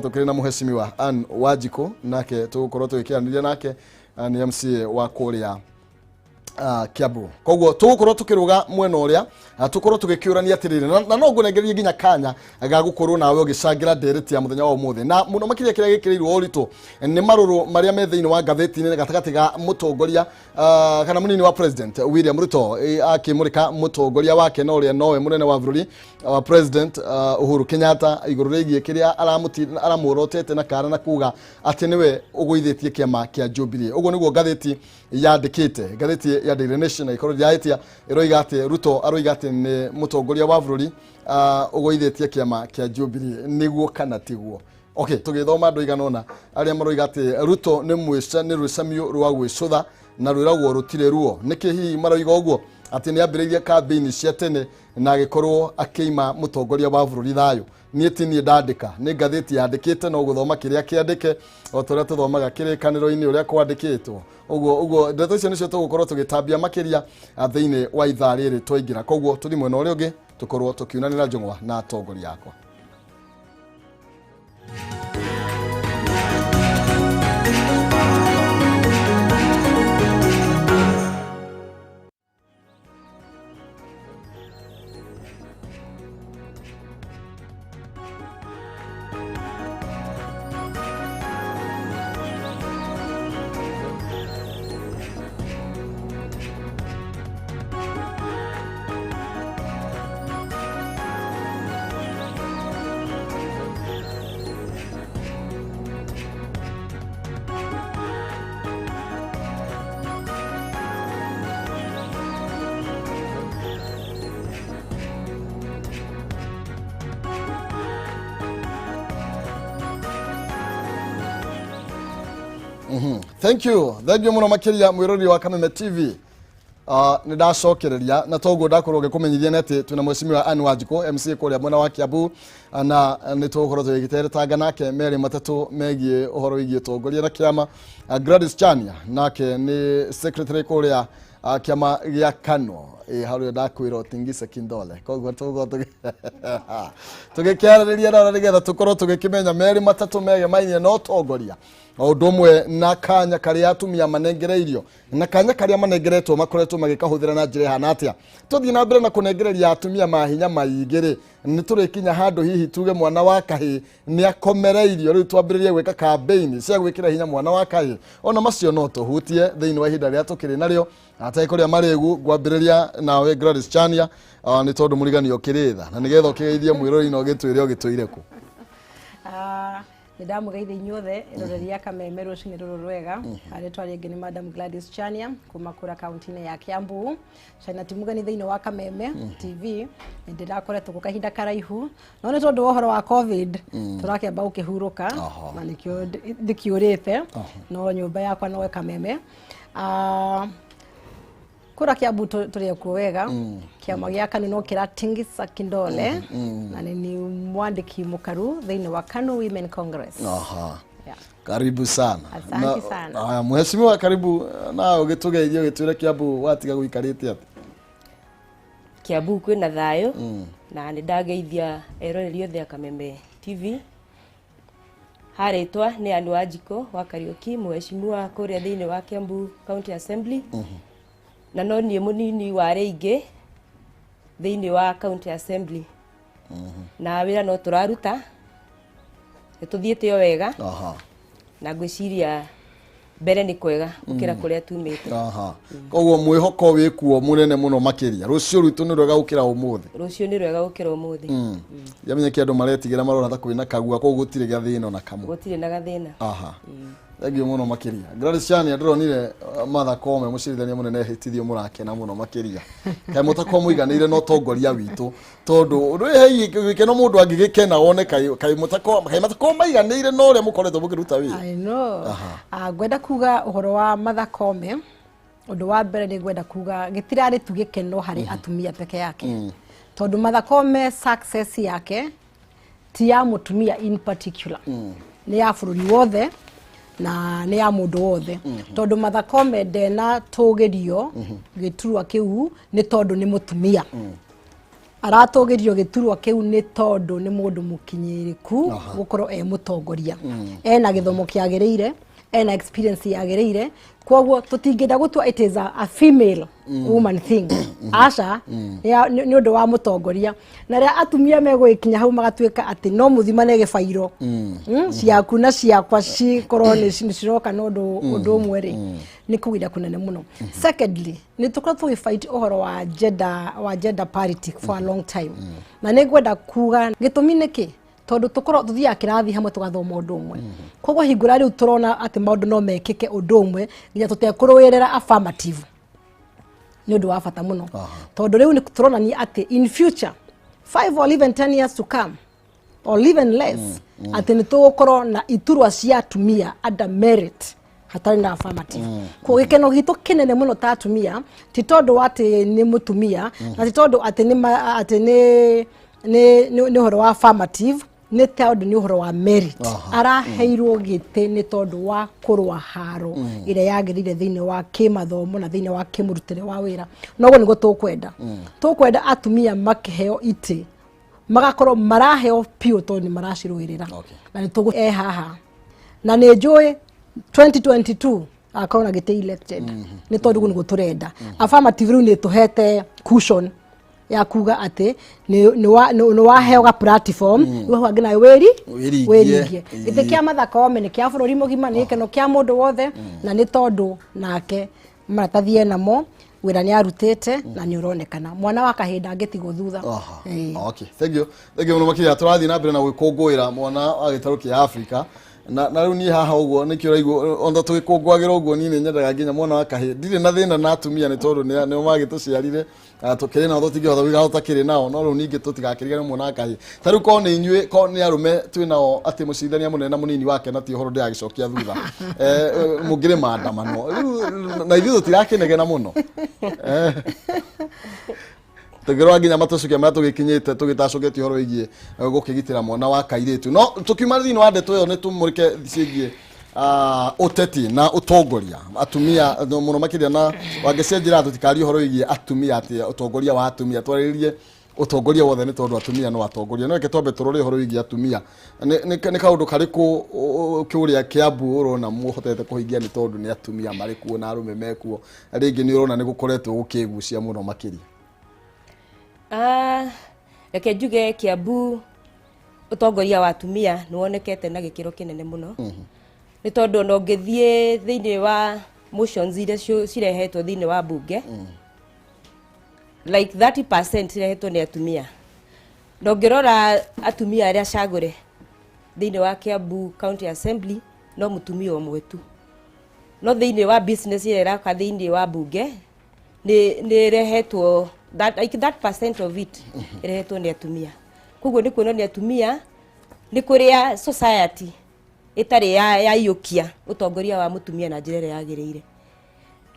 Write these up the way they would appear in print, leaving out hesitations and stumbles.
Tukĩrĩ na mũhecimiwa Ann Wanjikũ, nake tũgũkorwo tũgĩkĩaranĩria nake, nĩ MCA wa kũrĩa Kiambu. Koguo tũgũkorwo tũkĩrũga mwena ũrĩa, tũkorwo tũgĩkĩũrania atĩrĩrĩ, na no ngũnengererie nginya kanya ga gũkorwo nawe ũgĩcangĩra ndereti ya mũthenya wa ũmũthĩ, na mũno makĩria kĩrĩa gĩkĩrĩirwo ũritũ nĩ marũrũ marĩa me thĩinĩ wa ngathĩti-inĩ gatagatĩ ga mũtongoria, kana mũnini wa President William Ruto, akĩmũrĩka mũtongoria wake na ũrĩa nowe mũnene wa bũrũri wa President Uhuru Kenyatta igũrũ rĩgiĩ kĩrĩa aramũrotete na kara na kuga atĩ nĩwe ũgũithĩtie kĩama kĩa Jubilee. Ũguo nĩguo ngathĩti yandĩkĩte, ngathĩti ya Daily Nation ĩkorwo ndĩrahĩtia, ĩroiga atĩ Ruto aroiga atĩ nĩ mũtongoria wa bũrũri ũgũithĩtie kĩama kĩa Jubilee. Nĩguo kana tiguo? Okay, tũgĩthoma andũ aigana ũna arĩa maroiga atĩ Ruto nĩ mwĩca, nĩ rwĩcamio rwa gwĩcũtha na rwĩragwo rũtirĩ ruo. Nĩkĩ hihi maroiga ũguo? Atĩ nĩ ambĩrĩirie kambĩini cia tene na agĩkorwo akĩima mũtongoria wa bũrũri thayũ. Niĩ ti niĩ ndandĩka, nĩ ngathĩti yandĩkĩte, no gũthoma kĩrĩa kĩandĩke o ta ũrĩa tũthomaga kĩrĩkanĩro-inĩ ũrĩa kwandĩkĩtwo. Ũguo ndeto icio nĩcio tũgũkorwo tũgĩtambia makĩria thĩinĩ wa ithaa rĩrĩ twaingĩra. Koguo tũthiĩ mwena ũrĩa ũngĩ tũkorwo tũkiunanĩra njũng'wa na atongoria akwa. Thank you, thank you muno makiria mwirori wa Kameme TV. Nĩ ndacokereria na toguo ndakorwo ngĩkũmenyithia nĩ atĩ twĩna mheshimiwa Ann Wanjikũ, MCA kũrĩa mwena wa Kiambu, na nĩ tũgũkorwo tũgĩteretanga nake merĩ matatũ megiĩ ũhoro wĩgiĩ ũtongoria na kĩama. Gladys Chania nake nĩ secretary kũrĩa kĩama gĩa KANU, harĩa ndakwĩra ũtingise kindole. Koguo tũgũkorwo tũgĩkĩarĩrĩria na nĩgetha tũkorwo tũgĩkĩmenya merĩ matatũ megemainie na ũtongoria, o ũndũ ũmwe na kanya karĩa atumia manengereirio na kanya karĩa manengeretwo makoretwo magĩkahũthĩra na njĩra ĩhana atĩa. Tũthiĩ na mbere na kũnengereria atumia mahinya maingĩ rĩ, nĩ tũrĩkinya handũ hihi tuge mwana wa kahĩ nĩ akomereirio? Rĩu twambĩrĩrie gwĩka campaign cia gwĩkĩra hinya mwana wa kahĩ? Ona macio no tũhutie thĩinĩ wa ihinda rĩrĩa tũkĩrĩ narĩo atarĩ kũrĩa marĩgu. Ngwambĩrĩria nawe Gladys Chania, nĩ tondũ mũrigani ũkĩrĩ tha na nĩgetha ũkĩgeithie mwĩrori na ũgĩtwĩre ũgĩtũire kũ. Nĩ ndamũgeithia inyuothe eroreri a Kameme rũcinĩ rũrũ rwega. Rĩtwa rĩngĩ nĩ Madam Gladys Chania kuma kũrĩa kaunti-inĩ ya Kiambu. China ti mũgeni thĩinĩ wa Kameme TV, nĩ ndĩrakoretwo gũ kahinda karaihu, no nĩ tondũ wa ũhoro wa COVID tũrakĩamba gũkĩhurũka na nĩkĩo ndĩkĩũrĩte, no nyũmba yakwa no Kameme. Kũrĩa Kiambu tũrĩ kuo wega. Kĩama gĩa KANU no kĩratingisa kindole, na nĩ ni mwandĩki mũkaru thĩinĩ wa KANU Women Congress. Yeah. Karibu sana. Asante sana. Haya, mheshimiwa, karibu na ũgĩtũgeithie ũgĩtwĩre Kiambu watiga gũikarĩte atĩ. Kiambu kwĩna thayũ, na nĩ ndageithia eroreri othe a Kameme TV. Harĩtwa nĩ Ann Wanjikũ wa Kariũki, mheshimiwa kũrĩa thĩinĩ wa Kiambu County Assembly, na no niĩ mũnini wa arĩa aingĩ thĩinĩ wa County Assembly, na wĩra no tũraruta, nĩ tũthiĩte o wega, na ngwĩciria mbere nĩ kwega gũkĩra kũrĩa tumĩte. Koguo mwĩhoko wĩkuo mũnene mũno makĩria, rũciũ rwitũ nĩ rwega gũkĩra ũmũthĩ. Rũciũ nĩ rwega gũkĩra ũmũthĩ. Yamenye kĩ andũ maretigĩra, marona ta kwĩna kagua, koguo gũtirĩ gathĩna ona kamwe. Gũtirĩ na gathĩna. Thank you mũno makĩria, Gladys Chania. Ndĩronire Martha Koome, mũcirithania mũnene, hĩtithio, mũrakena mũno makĩria. Kaĩ mũtakorwo mũiganĩire na ũtongoria witũ? Tondũ ũndũ ũyũ gĩkeno mũndũ angĩgĩkena wone kaĩ mũtakorwo, kaĩ matakorwo maiganĩire na ũrĩa mũkoretwo mũkĩruta wĩra? I know. Ngwenda kuga ũhoro wa Martha Koome, ũndũ wa mbere nĩ ngwenda kuga gĩtirarĩ tu gĩkeno harĩ atumia peke yake, tondũ Martha Koome success yake ti ya mũtumia in particular, nĩ ya bũrũri wothe na nĩ ya mũndũ wothe, tondũ Martha Koome ndena tũgĩrio gĩturwa kĩu nĩ tondũ nĩ mũtumia. Aratũgĩrio gĩturwa kĩu nĩ tondũ nĩ mũndũ mũkinyĩrĩku gũkorwo e mũtongoria, ena gĩthomo kĩagĩrĩire, ena experience yagĩrĩire. Koguo tũtingĩenda gũtua it is a female woman thing, aca. Nĩ ũndũ wa mũtongoria, na rĩrĩa atumia megũgĩkinya hau magatuĩka atĩ no mũthimane gĩbairo, ciaku na ciakwa cikorwo nĩ ciroka na ũndũ ũmwe rĩ, nĩ kũgĩra kũnene mũno. Secondly, nĩ tũkorwo tũgĩfight ũhoro wa gender parity for a long time, na nĩ ngwenda kuga gĩtũmi nĩ kĩ, tondũ tũkorwo tũthiaga kĩrathi hamwe, tũgathoma ũndũ ũmwe. Koguo hingũra rĩu tũrona atĩ maũndũ no mekĩke ũndũ ũmwe nginya tũtekũrũĩrĩra affirmative, nĩ ũndũ wa bata mũno, tondũ rĩu nĩ tũronania atĩ in future, 5 or even 10 years to come or even less, atĩ nĩ tũgũkorwo na iturwa cia atumia under merit hatarĩ na affirmative. Koguo gĩkeno gitũ kĩnene mũno ta atumia ti tondũ wa atĩ nĩ mũtumia, na ti tondũ atĩ nĩ atĩ nĩ ũhoro wa affirmative, nĩ tondũ nĩ ũhoro wa merit. Araheirwo gĩtĩ nĩ tondũ wa kũrũa haro ĩrĩa yagĩrĩire thĩinĩ wa kĩmathomo na thĩinĩ wa kĩmũrutĩre wa wĩra. Noguo nĩguo tũkwenda atumia makĩheo itĩ magakorwo maraheo biũ tondũ nĩ maracirũĩrĩra. Na nĩ tũgũ e haha na nĩ njũĩ 2022 akorwo na gĩtĩ elected, nĩ tondũ ũguo nĩguo tũrenda. Affirmative rĩu nĩ tũhete cushion ya kuga atĩ nĩ waheo ga platform, rĩu hau hangĩ nawe wĩri Wĩringie. Wĩringie. Gĩtĩ kĩa Martha Koome nĩ kĩa bũrũri mũgima, nĩ gĩkeno kĩa mũndũ wothe, na nĩ tondũ nake maratathi enamo, wĩra nĩ arutĩte na nĩ ũronekana. Mwana wa kahĩndĩ angĩtigwo thutha. Ĩĩ. Okay, thank you, thank you mũno makĩria. Tũrathiĩ na mbere na gwĩkũngũĩra mwana wa gĩtarũ kĩa Afrika, na rĩu niĩ haha ũguo nĩkĩo ũraigua ona tũgĩkũngũagĩra ũguo. Niĩ nĩ nyendaga nginya mwana wa kahĩĩ. Ndirĩ na thĩna na atumia nĩ tondũ nĩo magĩtũciarire. Tũkĩrĩ nao, tũtingĩhota gũikara tũtakĩrĩ nao, no rĩu ningĩ tũtigakĩrigane mwana wa kahĩĩ. Ta rĩu korwo nĩ inyuĩ, korwo nĩ arũme twĩ nao, atĩ mũcirithania mũnene na mũnini wake, na ti ũhoro ndĩragĩcokia thutha, mũngĩrĩ maandamano rĩu na ithuĩ tũtirakĩnegena mũno. Tũngĩrora nginya matũcukia marĩa tũgĩkinyĩte tũgĩtacũkĩtie ũhoro wĩgiĩ gũkĩgitĩra mwana wa kairĩtu. No tũkiuma thĩinĩ wa ndeto ĩyo, nĩ tũmũrĩke ciĩgiĩ ũteti na ũtongoria atumia no mũno makĩria, na wangĩcenjera tũtikarie ũhoro wĩgiĩ atumia, atĩ ũtongoria wa atumia, twarĩrĩrie ũtongoria wothe nĩ tondũ atumia no atongoria. No reke twambe tũrore ũhoro wĩgiĩ atumia. Nĩ kaũndũ karĩkũ kũrĩa Kĩambu ũrona mũhotete kũhingia nĩ tondũ nĩ atumia marĩ kuo na arũme mekuo? Rĩngĩ nĩ ũrona nĩ gũkoretwo gũkĩgucia mũno makĩria? Reke njuge Kiambu ũtongoria wa atumia nĩ wonekete na gĩkĩro kĩnene mũno, nĩ tondũ ona ũngĩthiĩ thĩinĩ wa motions iria cirehetwo thĩinĩ wa bunge, like 30% cirehetwo nĩ atumia. Na ũngĩrora atumia arĩa acagũre thĩinĩ wa Kiambu County Assembly, no mũtumia ũmwe tu. No thĩinĩ wa business ĩrĩa ĩraka thĩinĩ wa bunge nĩ ĩrehetwo that, like that percent of it ĩrehetwo nĩ atumia. Koguo nĩ kuonania atumia nĩ kũrĩa society ĩtarĩ yaiyũkia ũtongoria wa mũtumia na njĩra ĩrĩa yagĩrĩire,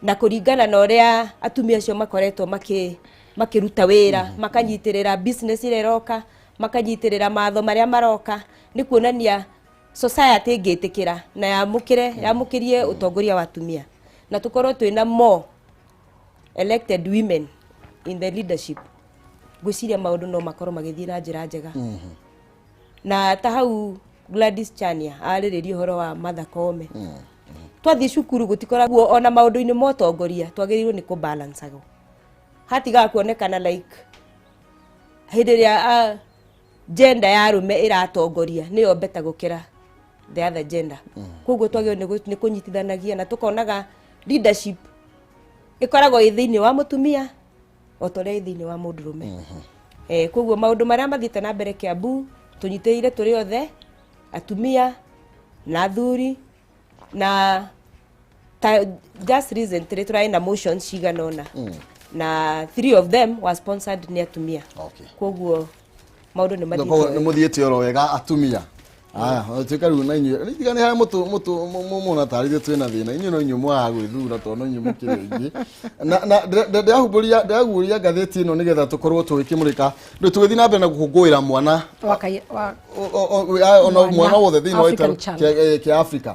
na kũringana na ũrĩa atumia acio makoretwo makĩruta wĩra, makanyitĩrĩra business ĩrĩa ĩroka, makanyitĩrĩra matho marĩa maroka, nĩ kuonania society ĩngĩtĩkĩra na yamũkĩrie ũtongoria wa atumia na tũkorwo twĩna more elected women in the leadership, ngwĩciria maũndũ no makorwo magĩthiĩ na njĩra njega. Na ta hau Gladys Chania arĩrĩria ũhoro wa Martha Koome, twathiĩ cukuru gũtikoragwo ona maũndũ-inĩ ma ũtongoria twagĩrĩirwo nĩ kũbalancagwo, hatigaga kuonekana like hĩndĩ ĩrĩa gender ya arũme ĩratongoria nĩyo better gũkĩra the other gender. Koguo twagĩrĩirwo nĩ kũnyitithanagia na tũkonaga leadership ĩkoragwo ĩ thĩinĩ wa mũtumia o ta ũrĩa ĩ thĩinĩ wa mũndũrũme. Koguo maũndũ marĩa mathiĩte na mbere Kiambu, tũnyitĩrĩire tũrĩ othe, atumia na athuri. Na ta just recently tũrarĩ na motions cigana ũna, na three of them were sponsored nĩ atumia. Koguo maũndũ nĩ Koguo mathiĩte nĩ mũthiĩte oro wega atumia aya. Tuĩka rĩu na inyuĩ tiga nĩ harĩa mũtũ mũtũ mũnatarĩrie twĩna thĩna, inyuĩ no inyuĩ mwagaga gwĩthura tondũ no inyuĩ mũkĩrĩ aingĩ. Na ndĩrahumbũria, ndĩraguũria ngathĩti ĩno nĩgetha tũkorwo tũgĩkĩmũrĩka rĩu tũgĩthiĩ na mbere na gũkũngũĩra mwana wa ona mwana wothe thĩinĩ wa African gĩtarũ child. kĩa Africa.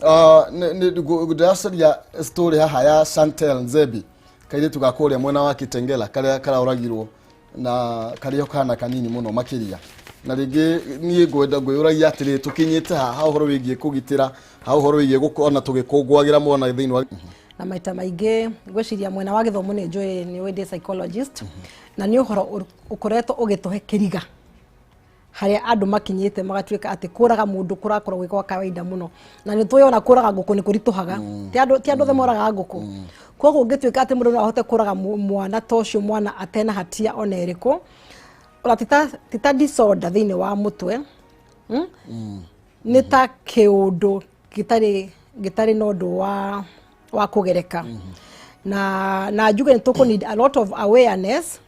Ndĩracaria story haha ya Chantel Nzebi, kairĩtu ga kũrĩa mwena wa Kitengela karĩa karaũragirwo. Na karĩ o kana kanini mũno makĩria. Na rĩngĩ niĩ ngwenda ngwĩyũragia atĩrĩ, tũkinyĩte ha ha ũhoro wĩgiĩ kũgitĩra, ha ũhoro wĩgiĩ gũkorwo tũgĩkũngũagĩra mwana thĩinĩ wa Na maita maingĩ ngwĩciria mwena wa gĩthomo nĩ njũĩ nĩ ũĩ ndĩ psychologist, na nĩ ũhoro ũkoretwo ũgĩtũhe kĩriga harĩa andũ makinyĩte magatuĩka atĩ kũraga mũndũ kũrakorwo gwĩ gwa kawaida mũno. Na nĩ tũĩ ona kũraga ngũkũ nĩ kũritũhaga, ti andũ othe moragaga ngũkũ. Koguo ũngĩtuĩka atĩ mũndũ no ahote kũraga mwana ta ũcio, mwana atena hatia ona ĩrĩkũ, ona tita disorder thĩinĩ wa mũtwe, Nĩ ta kĩũndũ gĩtarĩ na ũndũ wa kũgereka. Na njuge nĩ tũkũ need a lot of awareness,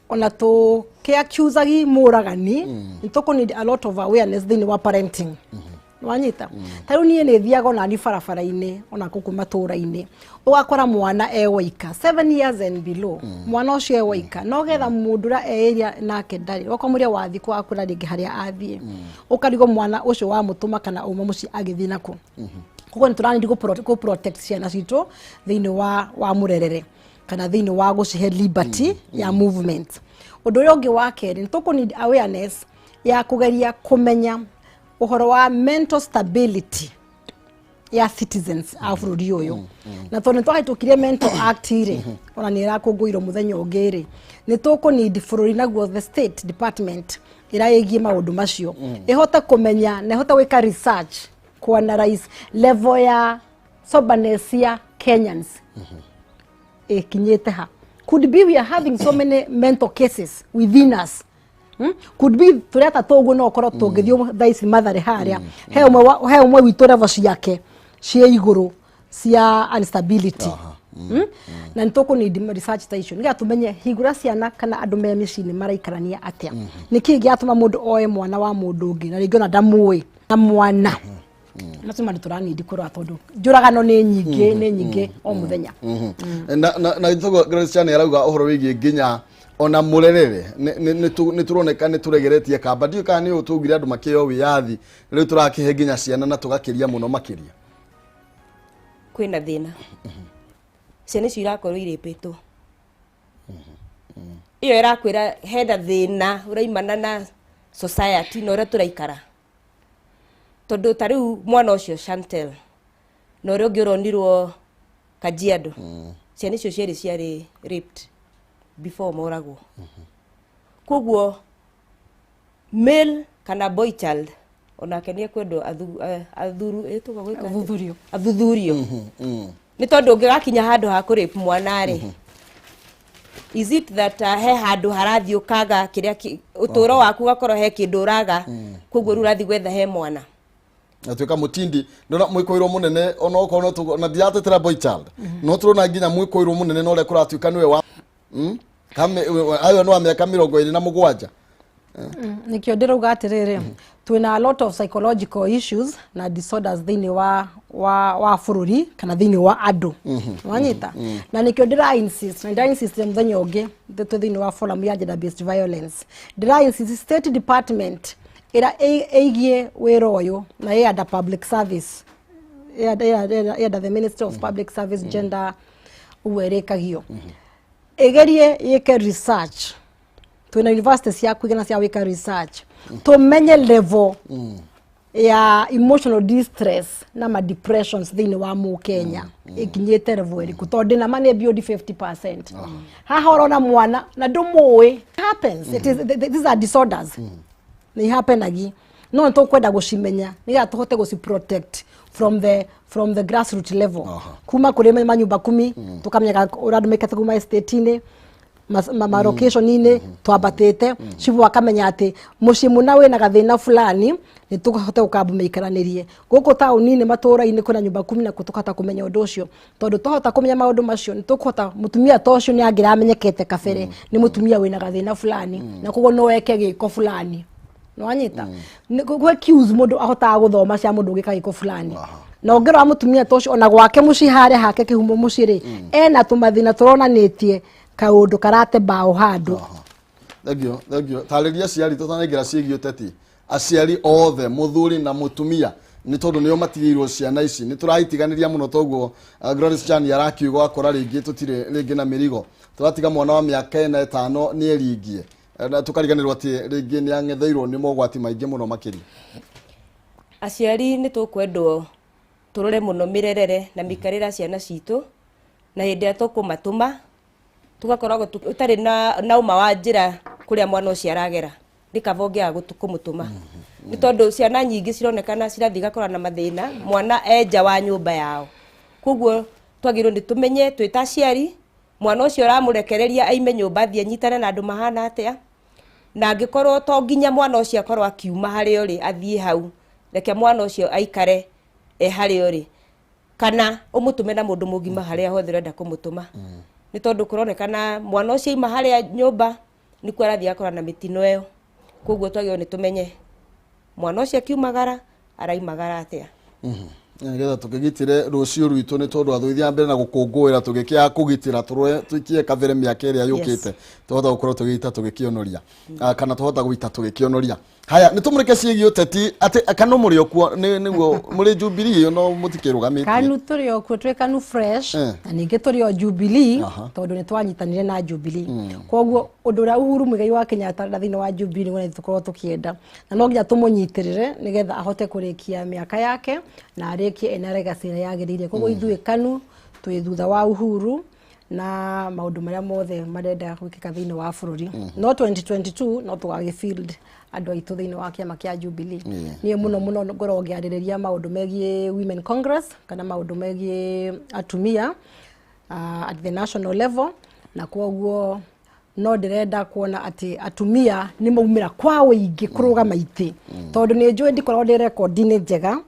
ona tũkĩaccusagi mũragani, nĩ tũkũ need a lot of awareness thĩinĩ wa parenting. Wanyita? Ta rĩu niĩ nĩ thiaga ona ni barabara-inĩ, ona gũkũ matũũra-inĩ, ũgakora mwana e waika, 7 years and below, mwana ũcio e waika, no getha mũndũ ũrĩa e area nake ndarĩ, ũkamũria wathiĩ kũ, akũra rĩngĩ harĩa athiĩ, ũkarigwo mwana ũcio wamũtũma kana uma mũciĩ agĩthiĩ nakũ. Koguo nĩ tũranindi gũ protect ciana citũ thĩinĩ wa mũrerere kana thĩinĩ wa gũcihe liberty ya movement. Ũndũ ũrĩa ũngĩ wa kerĩ, nĩ tũkũ need awareness ya kũgeria kũmenya ũhoro wa mental stability ya citizens a bũrũri ũyũ. Na tondũ nĩ twahĩtũkirie Mental Act rĩ, ona nĩ ĩrakũngũirwo mũthenya ũngĩ rĩ, nĩ tũkũ need bũrũri naguo, the state department ĩrĩa ĩgiĩ maũndũ macio, ĩhote kũmenya na ĩhote gwĩka research, kuanalyze level ya soberness ya Kenyans ĩkinyĩte ha. Could be we are having so many mental cases within us. Could be tũrĩ atatũ ũguo, no ũkorwo tũngĩthiĩ thaa ici Mathare harĩa, he ũmwe witũ level ciake ciĩ igũrũ cia instability. Na nĩ tũkũ need research ta icio nĩgetha tũmenye hingũra ciana kana andũ me mĩciĩ-inĩ maraikarania atĩa, nĩkĩĩ gĩatũma mũndũ oe mwana wa mũndũ ũngĩ na rĩngĩ ona ndamũĩ na mwana. Macio mandũ tũranindi kũrora tondũ njũragano nĩ nyingĩ, nĩ nyingĩ o mũthenya. Na togo Grace Chan arauga ũhoro wĩgiĩ nginya ona mũrerere nĩ tũroneka nĩ tũregeretie kamba. Ndiũĩ kana nĩ ũũ tũugire andũ makĩo wĩyathi, rĩu tũrakĩhe nginya ciana na tũgakĩria mũno makĩria. Kwĩna thĩna, ciana icio irakorwo irĩpĩtwo, ĩyo ĩrakwĩra hena thĩna ũraimana na society na ũrĩa tũraikara, tondũ ta rĩu mwana ũcio Chantel na ũrĩa ũngĩ ũronirwo Kajiado, ciana icio cierĩ ciarĩ raped before moragwo. Koguo male kana boy child onake nĩ ekwendwo athuru ĩtagwo gwĩka atĩa? Athuthurio. Athuthurio, nĩ tondũ ũngĩgakinya handũ ha kũrape mwana rĩ, is it that he handũ harathiĩ ũkaga kĩrĩa ũtũũro waku ũgakorwo he kĩndũ ũraga, koguo rĩu ũrathiĩ gwetha he mwana? Atuĩka mũtindi ndona mwĩkũĩrwo mũnene, ona okorwo no na ndiratetera boy child, no tũrona nginya mwĩkũĩrwo mũnene na ũrĩa kũratuĩka nĩwe wa ayo nĩ wa mĩaka 27. Nikio ndĩrauga atĩrĩrĩ, twĩna a lot of psychological issues na disorders thĩinĩ wa bũrũri kana thĩinĩ wa andũ, wanyita? Na nikio ndĩra insist, na ndĩra insist mũthenya ũngĩ twĩ thĩinĩ wa forum ya gender based violence, ndĩra insist state department ĩrĩa ĩgiĩ wĩra ũyũ na ĩ under public service, ĩ under the Ministry of Public Service, gender ũguo ĩrĩkagio, ĩgerie yĩke research. Twĩna university cia kũigana cia gwĩka research, tũmenye level ya emotional distress na ma depressions thĩinĩ wa mũkenya ĩkinyĩte level ĩrĩkũ, tondũ ndĩna ma nĩ beyond 50%. Haha ũrona mwana na ndũmũĩ happens. It is, these are disorders, nĩ happenagi, no nĩ tũkwenda gũcimenya nĩgetha tũhote gũci protect from the grassroot level, kuma kũrĩ manyumba kumi, tũkamenyaga ũrĩa andũ mekĩte kuma estate-inĩ, ma location-inĩ twambatĩte, cibũ akamenya atĩ mũciĩ mũna wĩna gathĩna fulani, nĩ tũhote gũkambu mĩikaranĩrie gũkũ taũni-inĩ, matũũra-inĩ kwĩna nyũmba kumi na tũkahota kũmenya ũndũ ũcio. Tondũ twahota kũmenya maũndũ macio, nĩ tũkũhota mũtumia ta ũcio nĩ angĩramenyekete kabere nĩ mũtumia wĩna gathĩna fulani, na koguo no eke gĩko fulani. Nĩwanyita? Gwĩ cues mũndũ ahotaga gũthoma cia mũndũ ũgĩka gĩko fulani, na ũngĩrora mũtumia ta ũcio, ona gwake mũciĩ harĩa hake kĩhumo mũciĩ rĩ, ena tũmathĩna tũronanĩtie kaũndũ karate mbaũ handũ. Thengio, thengio. Tarĩria aciari tũtanaingĩra ciĩgiĩ ũteti, aciari othe, mũthuri na mũtumia, Nĩ tondũ nĩo matigĩirwo ciana ici, nĩ tũraitiganĩria mũno. Toguo Gladys Chani arakiuga, wakora rĩngĩ tũtirĩ rĩngĩ na mĩrigo, tũratiga mwana wa mĩaka 4, 5 nĩ eringie, na tũkariganĩrwo atĩ rĩngĩ nĩ ang'etheirwo nĩ mogwati maingĩ mũno makĩria. Aciari nĩ tũkwendwo tũrore mũno mĩrerere na mĩikarĩre ya ciana citũ, na hĩndĩ ĩrĩa tũkũmatũma tũgakoragwo ũtarĩ na ũma wa njĩra kũrĩa mwana ũcio aragera, nĩ kaba ũngĩaga kũmũtũma, nĩ tondũ ciana nyingĩ cironekana cirathiĩ igakora na mathĩna mwana e nja wa nyũmba yao. Koguo twagĩrĩirwo nĩ tũmenye twĩ ta aciari mwana ũcio ũramũrekereria aime nyũmba athiĩ anyitane na andũ mahana atĩa, na angĩkorwo to nginya mwana ũcio akorwo akiuma harĩa ũrĩ athiĩ hau, reke mwana ũcio aikare e harĩa ũrĩ, kana ũmũtũme na mũndũ mũgima harĩa hothe ũrenda kũmũtũma, nĩ tondũ kũronekana mwana ũcio aima harĩa nyũmba nĩkuo arathiĩ akora na mĩtino ĩyo. Koguo twagĩrĩirwo nĩ tũmenye mwana ũcio akiumagara araimagara atĩa. Nĩgetha tũkĩgitĩre rũciũ rwitũ, nĩ tondũ atũgĩthiĩ mbere na gũkũngũĩra, tũgĩkĩaga kũgitĩra, tũrũe tũikie kabere mĩaka ĩrĩa yũkĩte, tũhota gũkorwo tũgĩita tũgĩkĩonoria, kana tũhota gũita tũgĩkĩonoria. Haya, nĩ tũmũrĩke ciĩgiĩ ũteti atĩ kana mũrĩ o kuo, nĩguo mũrĩ Jubilee ĩyo no mũtikĩrũgamĩtie? Kanu tũrĩ o kuo, twĩ Kanu fresh. Na ningĩ tũrĩ o Jubilee, tondũ nĩ twanyitanire na Jubilee. Koguo ũndũ ũrĩa Uhuru Muigai wa Kenyatta arenda thĩinĩ wa Jubilee nĩguo tũkorwo tũkĩenda, na no nginya tũmũnyitĩrĩre nĩgetha ahote kũrĩkia mĩaka yake na arĩkie ena legacy ĩrĩa yagĩrĩire. Koguo ithuĩ Kanu twĩ thutha wa Uhuru na maũndũ marĩa mothe marenda gwĩkĩka thĩinĩ wa bũrũri. No 2022 no tũgagĩ field andũ aitũ thĩinĩ wa kĩama kĩa Jubilee. Niĩ mũno mũno ngoragwo ngĩarĩrĩria maũndũ megiĩ Women Congress kana maũndũ megiĩ atumia at the national level, na koguo no ndĩrenda kuona atĩ atumia nĩ maumĩra kwa ũingĩ kũrũgama itĩ, tondũ nĩ njũĩ ndikoragwo ndĩ rekondi-inĩ njega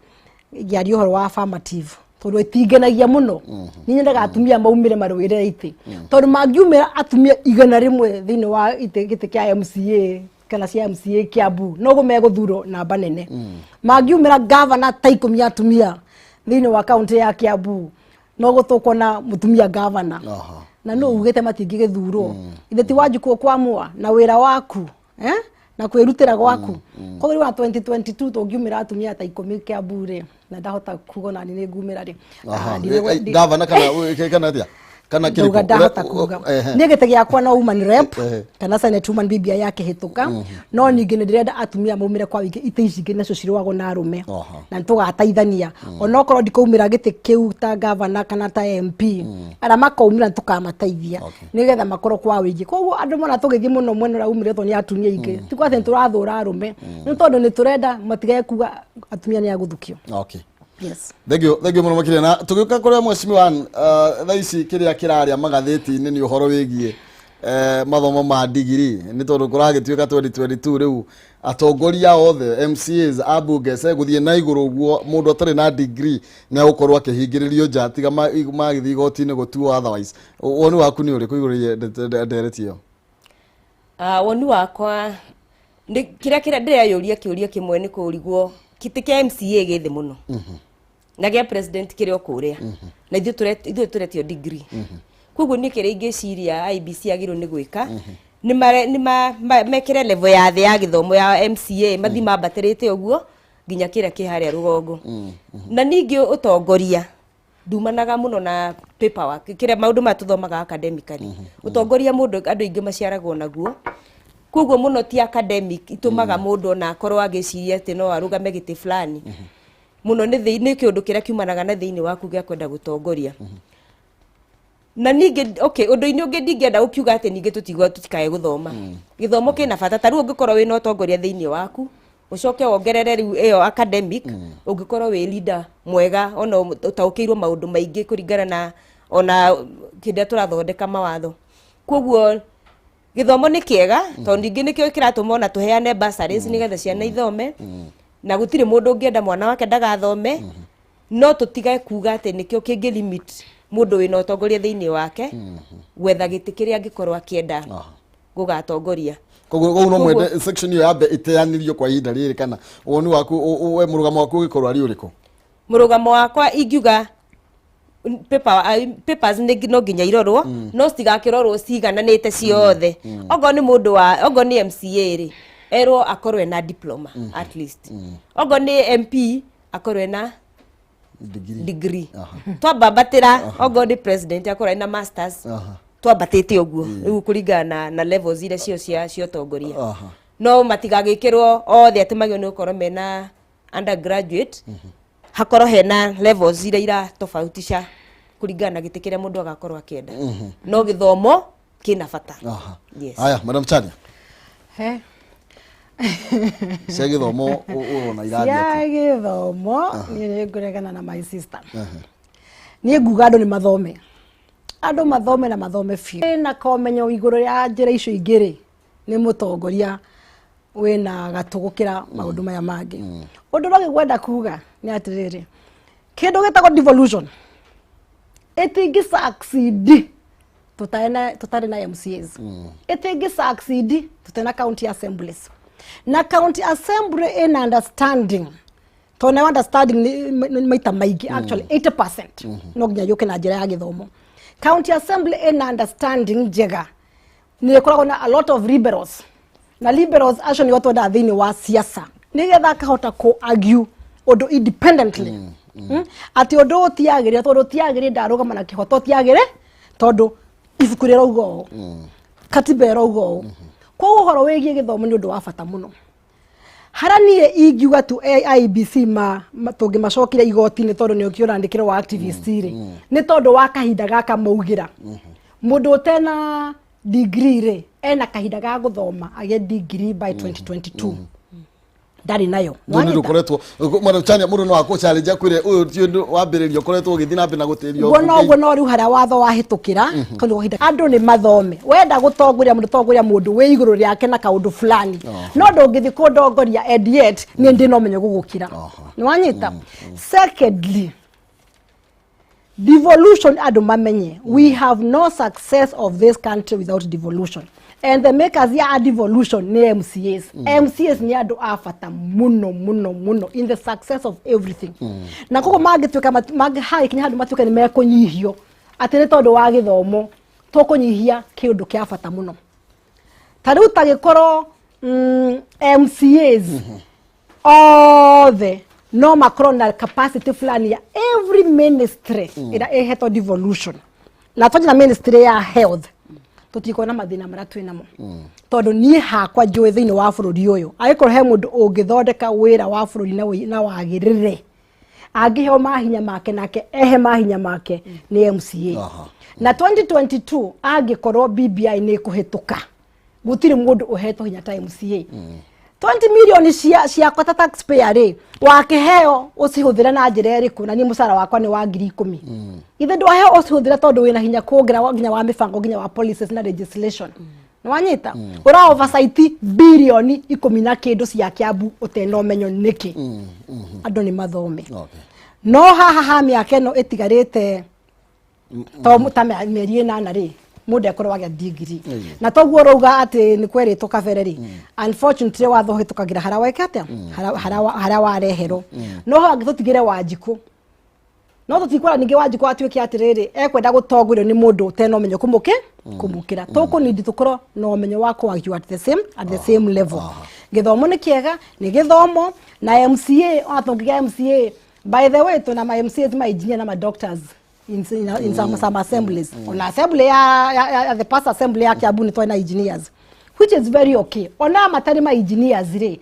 ngĩaria ũhoro wa affirmative, tondũ ĩtingenagia mũno. Niĩ nyendaga atumia maumĩre marũĩrĩre itĩ, tondũ mangiumĩra atumia 100 thĩinĩ wa itĩ, gĩtĩ kĩa MCA kana cia MCA Kiambu, noguo megũthurwo namba nene. Mangiumĩra gavana ta 10 atumia thĩinĩ wa kaunti ya Kiambu, noguo tũkuona mũtumia gavana. Na nũ ugĩte matingĩgĩthurwo? Ithe ti Wanjikũ kwamũa na wĩra waku, eh? Na kwĩrutĩra gwaku. Koguo rĩu wa 2022 tũngiumĩra atumia ta 10 Kiambu rĩ, na ndahota kuga ona niĩ nĩ ngumĩra rĩ. Gavana kana atĩa kana kĩrĩkũ? Ndauga ndahota kuga niĩ gĩtĩ gĩakwa no woman rep kana senate woman BBI yakĩhĩtũka, no ningĩ nĩ ndĩrenda atumia maumĩre kwa wĩingĩ itĩ ici ingĩ nacio cirũagwo na arũme, na nĩ tũgateithania. Onokorwo ndikũumĩra gĩtĩ kĩu ta gavana kana ta MP, arĩa makaumĩra nĩ tũkamateithia nĩgetha makorwo kwa wĩingĩ. Koguo andũ mona tũgĩthiĩ mũno mwena ũrĩa umĩrĩtwo nĩ atumia aingĩ, ti kwa atĩ nĩ tũrathũra arũme, nĩ tondũ nĩ tũrenda matigage kuga atumia nĩ agũthukio. Yes. Thank you, thank you mũno makĩria. Na tũgĩũka kũrĩa mheshimiwa, thaa ici kĩrĩa kĩrarĩa magathĩti-inĩ nĩ ũhoro wĩgiĩ mathomo ma ndigiri, nĩ tondũ kũragĩtuĩka 2022 rĩu atongoria othe, MCAs, ambunge gũthiĩ na igũrũ ũguo, mũndũ atarĩ na degree nĩ agũkorwo akĩhingĩrĩrio nja, tiga magĩthiĩ igoti-inĩ gũtuo otherwise. Woni waku nĩ ũrĩkũ igũrũ rĩgiĩ ndereti ĩyo? Woni wakwa nĩ kĩrĩa ndĩreyũria kĩũria kĩmwe, nĩ kũrigwo kĩtĩ kĩa MCA gĩ thĩ mũno na gĩa president kĩrĩ o kũrĩa, na ithuĩ tũretio degree. Koguo niĩ kĩrĩa ingĩciria IEBC yagĩrĩirwo nĩ gwĩka nĩ mekĩre level ya thĩ ya gĩthomo ya MCA, mathiĩ mambatĩrĩte ũguo nginya kĩrĩa kĩ harĩa rũgongo. Na ningĩ ũtongoria ndumanaga mũno na paperwork, kĩrĩa maũndũ maya tũthomaga academically. Ũtongoria mũndũ andũ aingĩ maciaragwo naguo, koguo mũno ti academic itũmaga mũndũ ona akorwo agĩciria atĩ no arũgame gĩtĩ fulani. Mũno nĩ kĩũndũ kĩrĩa kiumanaga na thĩinĩ waku gĩa kwenda gũtongoria. Na ningĩ, okay, ũndũ-inĩ ũngĩ ndingĩenda gũkiuga atĩ ningĩ tũtigwa tũtikae gũthoma. Gĩthomo kĩna bata. Ta rĩu ũngĩkorwo wĩna ũtongoria thĩinĩ waku, ũcoke wongerere rĩu ĩyo academic, ũngĩkorwo wĩ leader mwega ona ũtaũkĩirwo maũndũ maingĩ kũringana na ona kĩrĩa tũrathondeka mawatho. Koguo gĩthomo nĩ kĩega, tondũ ningĩ nĩkĩo kĩratũma ona tũheane bursaries nĩgetha ciana ithome, na gũtirĩ mũndũ ũngĩenda mwana wake ndagathome. No tũtige kuga atĩ nĩkĩo kĩngĩ limit mũndũ wĩna ũtongoria thĩinĩ wake gwetha gĩtĩ kĩrĩa angĩkorwo akĩenda gũgatongoria. Koguo no mwende section ĩyo yambe ĩteanĩrio kwa ihinda rĩrĩ, kana woni waku we mũrũgamo waku ũgĩkorwo arĩ ũrĩkũ? Mũrũgamo wakwa ingiuga papers nĩ no nginya irorwo, no citigakĩrorwo cigananĩte ciothe. Okorwo nĩ mũndũ wa, okorwo nĩ MCA rĩ, erwo akorwo ena diploma at least. Okorwo nĩ MP. akorwo ena degree. Degree twambambatĩra okorwo nĩ president akorwo ena masters. Twambatĩte ũguo rĩu kũringana na levels iria cio cia ũtongoria. No matigagĩkĩrwo othe atĩ magĩrĩirwo nĩ gũkorwo mena undergraduate, hakorwo hena levels iria iratofautisha kũringana na gĩtĩ kĩrĩa mũndũ agakorwo akĩenda, no gĩthomo kĩna bata. Yes. Haya, Madam Chania. He. Cia gĩthomo ũrona irathiĩ cia atĩa? Gĩthomo niĩ nĩ ngũregana na my sister. Niĩ nguga andũ nĩ mathome, andũ mathome na mathome biũ na komenyo igũrũ rĩa njĩra icio ingĩ rĩ, nĩ mũtongoria wĩna gatũ gũkĩra maũndũ maya mangĩ. Ũndũ ũrĩa ngwenda kuga nĩ atĩrĩrĩ, kĩndũ gĩtagwo devolution ĩtingĩ succeed tũtarĩ na MCAs, ĩtingĩ succeed tũtarĩ na county assemblies, na county assembly ĩna understanding, tondũ nayo understanding nĩ maita maingĩ, actually 80% no nginya yũke na njĩra ya gĩthomo. County assembly ĩna understanding njega nĩ ĩkoragwo na a lot of liberals, na liberals acio nĩo twendaga thĩinĩ wa siasa, nĩgetha akahota kũ argue ũndũ independently. Atĩ ũndũ ũyũ tiagĩrĩire tondũ tiagĩrĩire, ndarũgama na kĩhoto, tiagĩrĩ tondũ ibuku rĩrauga ũũ, katiba ĩrauga ũũ. Koguo ũhoro wĩgiĩ gĩthomo nĩ ũndũ wa bata mũno. Harĩa niĩ ingiuga tu IEBC ma tũngĩmacokire igoti-inĩ, tondũ nĩ ũkĩũrandĩkĩrwo wa activist rĩ, nĩ tondũ wa kahinda gaka maugĩra mũndũ ũtena degree rĩ, ena kahinda ga gũthoma agĩe degree by 2022, ndarĩ nayo. Nĩ Nĩwanyita? ũkoretwo, Madam Chania, mũndũ no akũ challenge akwĩre ũyũ ti ũndũ wambĩrĩrio, ũkoretwo ũgĩthiĩ na mbere na gũtĩrio. Guo noguo, no rĩu harĩa watho wahĩtũkĩra kau nĩko kahinda andũ nĩ mathome. Wenda gũtongoria mũndũ, tongoria mũndũ wĩ igũrũ rĩake na kaũndũ fulani, no ndũngĩthiĩ kũndongoria and yet niĩ ndĩ na ũmenyo gũgũkĩra. Nĩ wanyita? Secondly, devolution, andũ mamenye we have no success of this country without devolution, and the makers ya devolution nĩ MCAs. MCAs nĩ andũ a bata mũno mũno mũno in the success of everything, na koguo mangĩtuĩka hagĩkinya handũ matuĩke nĩ mekũnyihio atĩ nĩ tondũ wa gĩthomo, tũkũnyihia kĩũndũ kĩa bata mũno. Ta rĩu tagĩkorwo MCAs othe no makorwo na capacity fulani ya every ministry ĩrĩa ĩhetwo devolution, na twanjia na ministry ya health, tũtikorwo na mathĩna marĩa twĩ namo, tondũ niĩ hakwa njũĩ thĩinĩ wa bũrũri ũyũ, angĩkorwo he mũndũ ũngĩthondeka wĩra wa bũrũri na wagĩrĩre, angĩheo mahinya make nake ehe mahinya make, nĩ MCA. Na 2022 angĩkorwo BBI nĩ ĩkũhĩtũka, gũtirĩ mũndũ ũhetwo hinya ta MCA. 20 milioni cia ciakwa ta taxpayer rĩ, wakĩheo ũcihũthĩre na njĩra ĩrĩkũ? Na niĩ mũcara wakwa nĩ wa 10,000. Ithe ndwaheo ũcihũthĩre tondũ wĩna hinya kuongerera nginya wa mĩbango, nginya wa policies na legislation. Nĩ wanyita? Ũra oversight bilioni 10 na kĩndũ cia Kiambu ũtena ũmenyo nĩkĩ? Andũ nĩ mathome. No haha ha mĩaka ĩno ĩtigarĩte to ta mĩeri 8 rĩ, mũndũ ekorwo agĩa degree. Na toguo ũrauga atĩ nĩ kwerĩtwo kabere rĩ, unfortunately watho ũhĩtũkagĩra harĩa weka atĩa, harĩa wareherwo. No ho angĩtũtigĩre Wanjikũ, no tũtikwenda ningĩ Wanjikũ atuĩke atĩrĩrĩ, ekwenda gũtongorio nĩ mũndũ ũtena ũmenyo kũmũkĩra. Tũkũnindi tũkorwo na ũmenyo wa kũ argue at the same level. Gĩthomo nĩ kĩega, nĩ gĩthomo na MCA, ona tũngĩgĩa MCA, by the way, tuna ma MCAs, ma engineer na ma doctors in some assemblies. Ona assembly ya the past assembly ya Kiambu nĩ twĩ engineers, which is very okay. Ona matarĩ ma engineers rĩ,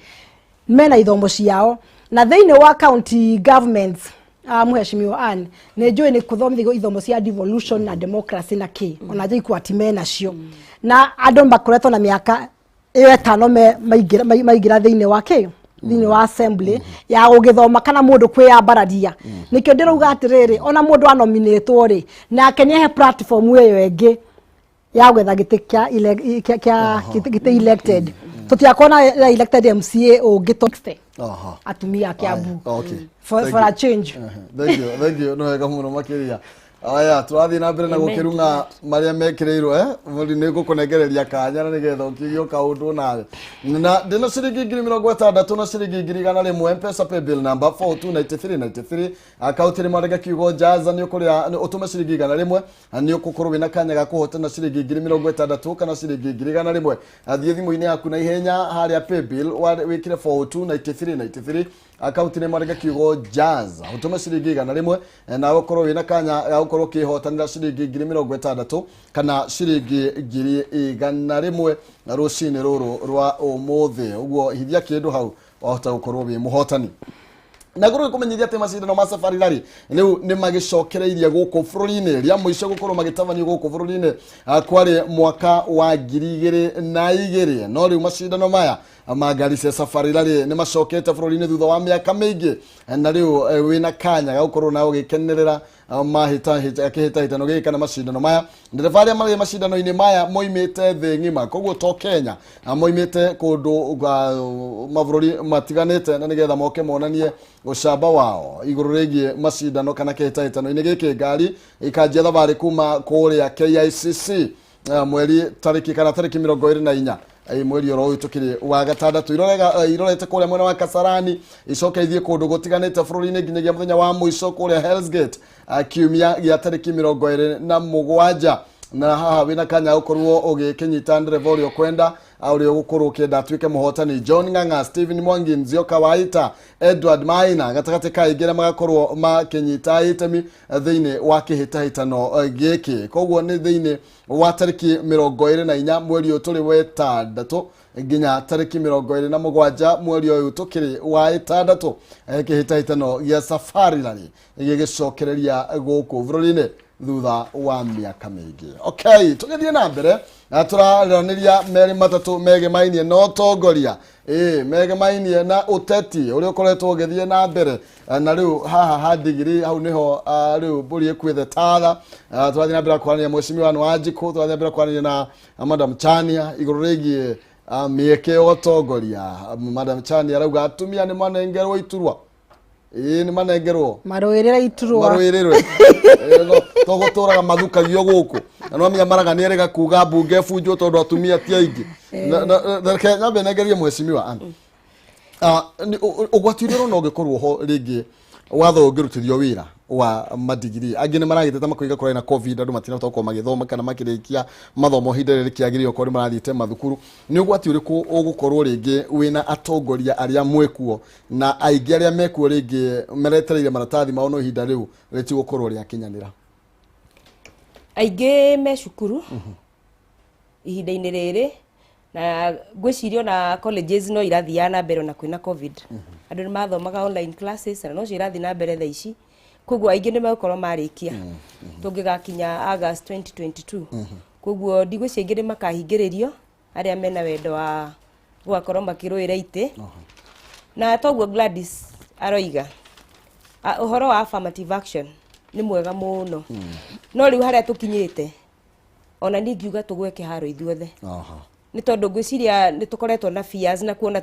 mena ithomo ciao. Na thĩinĩ wa county governments, mheshimiwa Ann, nĩ njũĩ nĩ kũthomithio ithomo cia devolution na democracy na kĩ, ona JKUAT menacio, na andũ makoretwo na mĩaka ĩyo 5 me maingĩra thĩinĩ wa kĩ, thĩinĩ wa assembly ya gũgĩthoma kana mũndũ kwĩyambararia. Nĩkĩo ndĩrauga atĩrĩrĩ, ona mũndũ anominĩtwo rĩ, nake nĩahe platform ĩyo ĩngĩ ya gwetha gĩtĩ kĩa gĩtĩ elected. Tũtiakorwo na elected MCA ũngĩ to atumia a Kiambu Thank for you. a change. Thank you, thank you. Nĩ wega mũno makĩria. Aya, tũrathiĩ na mbere na Amen. gũkĩrung'a marĩa mekĩrĩirwo mũri nĩ ngũkũnengereria kanya na nĩgetha ũkĩgĩo kaũndũ nawe. Na ndĩna ciringi 60,000 na ciringi 100,000, Mpesa paybill number 429393, akaunti nĩ mwandĩka kiugo jaza, nĩ ũkũrĩa ũtũme ciringi 100, nĩ ũgũkorwo wĩna kanya ga kũhotana ciringi 60,000 kana ciringi 100,000. Thiĩ thimũ-inĩ yaku na ihenya harĩa paybill wĩkĩre 429393. Akaunti nĩ mwandĩke kiugo jazz, ũtũme ciringi 100, na ũkorwo wĩna kanya ga gũkorwo ũkĩhotanĩra ciringi 60,000 kana ciringi 100,000 na rũcinĩ rũrũ rwa ũmũthĩ. Ũguo hithia kĩndũ hau, wahota gũkorwo wĩ mũhotani. Na ngorwo ngĩkũmenyithia atĩ macindano ma Safari Rally rĩu nĩ magĩcokereirie gũkũ bũrũri-inĩ. Rĩa mũico gũkorwo magĩtabanio gũkũ bũrũri-inĩ kwarĩ mwaka wa 2002, no rĩu macindano maya ma ngari cia Safari Rally nĩ macokete bũrũri-inĩ thutha wa mĩaka mĩingĩ, na rĩu wĩna kanya ga gũkorwo na ũgĩkenerera kĩhĩtahĩtano gĩkĩ kana macindano maya. Ndereba arĩa marĩ macindano-inĩ maya moimĩte thĩ ng'ima, koguo to Kenya, moimĩte kũndũ mabũrũri matiganĩte, na nĩgetha moke monanie ũcamba wao igũrũ rĩgiĩ macindano kana kĩhĩtahĩtano-inĩ gĩkĩ. Ngari ikanjia thabarĩ kuma kũrĩa KICC mweri tarĩki kana tarĩki 24 mweri oro ũyũ tũkĩrĩ wa gatandatũ, irorete kũrĩa mwena wa Kasarani, icoke ithiĩ kũndũ gũtiganĩte bũrũri-inĩ nginyagia mũthenya wa mũico kũrĩa Hell's Gate kiumia gĩa tarĩki 27. Na haha wĩna kanya gũkorwo ũgĩkĩnyita ndereba ũrĩa ũkwenda, ũrĩa ũgũkorwo ũkĩenda atuĩke mũhotani: John Ng'ang'a, Stephen Mwangi, Nzioka Waita, Edward Maina, gatagatĩ ka aingĩ arĩa magakorwo makĩnyita itemi thĩinĩ wa kĩhĩtahĩtano gĩkĩ. Koguo nĩ thĩinĩ wa tarĩki 24 mweri ũyũ tũrĩ wa ĩtandatũ nginya tarĩki 27 mweri ũyũ tũkĩrĩ wa ĩtandatũ, kĩhĩtahĩtano gĩa Safari Rally gĩgĩcokereria gũkũ bũrũri-inĩ thutha wa mĩaka mĩingĩ. Okay, tũgĩthiĩ na mbere na tũraranĩria merĩ matatũ megemainie na ũtongoria, ĩĩ, megemainie na ũteti ũrĩa ũkoretwo ũgĩthiĩ na mbere. Na rĩu haha ha ndigiri hau nĩho rĩu mbũri ĩkuĩte tatha. Tũrathiĩ na mbere kwaranĩria Mheshimiwa Wanjikũ, tũrathiĩ na mbere kwaranĩria na Madam Chania igũrũ rĩgiĩ mĩeke ya ũtongoria. Madam Chania arauga atumia nĩ manengerwo iturwa, ĩĩ, nĩ manengerwo. Marũĩrĩra iturwa. Marũĩrĩrwe. To gũtũraga mathukagio gũkũ, na no menya maraga nĩ erega kuga mbunge bunjwo tondũ atumia ti aingĩ. Reke nyambe nengerie Mheshimiwa Ann. Ũgwati ũrĩa ũrona ũngĩkorwo ho rĩngĩ watho ũngĩrutithio wĩra wa madigiri, angĩ nĩ maragĩteta makoiga kũrarĩ na COVID, andũ matinahota gũkorwo magĩthoma kana makĩrĩkia mathomo ihinda rĩrĩa rĩkĩagĩrĩire okorwo nĩ marathiĩte mathukuru. Nĩ ũgwati ũrĩkũ ũgũkorwo rĩngĩ wĩna atongoria arĩa mwĩkuo na aingĩ arĩa mekuo rĩngĩ meretereire maratathi mao, no ihinda rĩu rĩtigũkorwo rĩakinyanĩra? Aingĩ me cukuru ihinda-inĩ rĩrĩ, na ngwĩciria ona colleges no irathiaga na mbere ona kwĩna COVID. Andũ nĩ mathomaga online classes na nocio irathiĩ na mbere thaa ici. Koguo aingĩ nĩ megũkorwo marĩkia tũngĩgakinya August 2022. Koguo ndigwĩciria aingĩ nĩ makahingĩrĩrio arĩa mena wendo wa gũgakorwo makĩrũĩra itĩ. Na toguo Gladys aroiga, ũhoro wa affirmative action nĩ mwega mũno, no rĩu harĩa tũkinyĩte, ona niĩ ngiuga tũgwe kĩharo ithuothe, nĩ tondũ ngwĩciria nĩ tũkoretwo na fears na kuona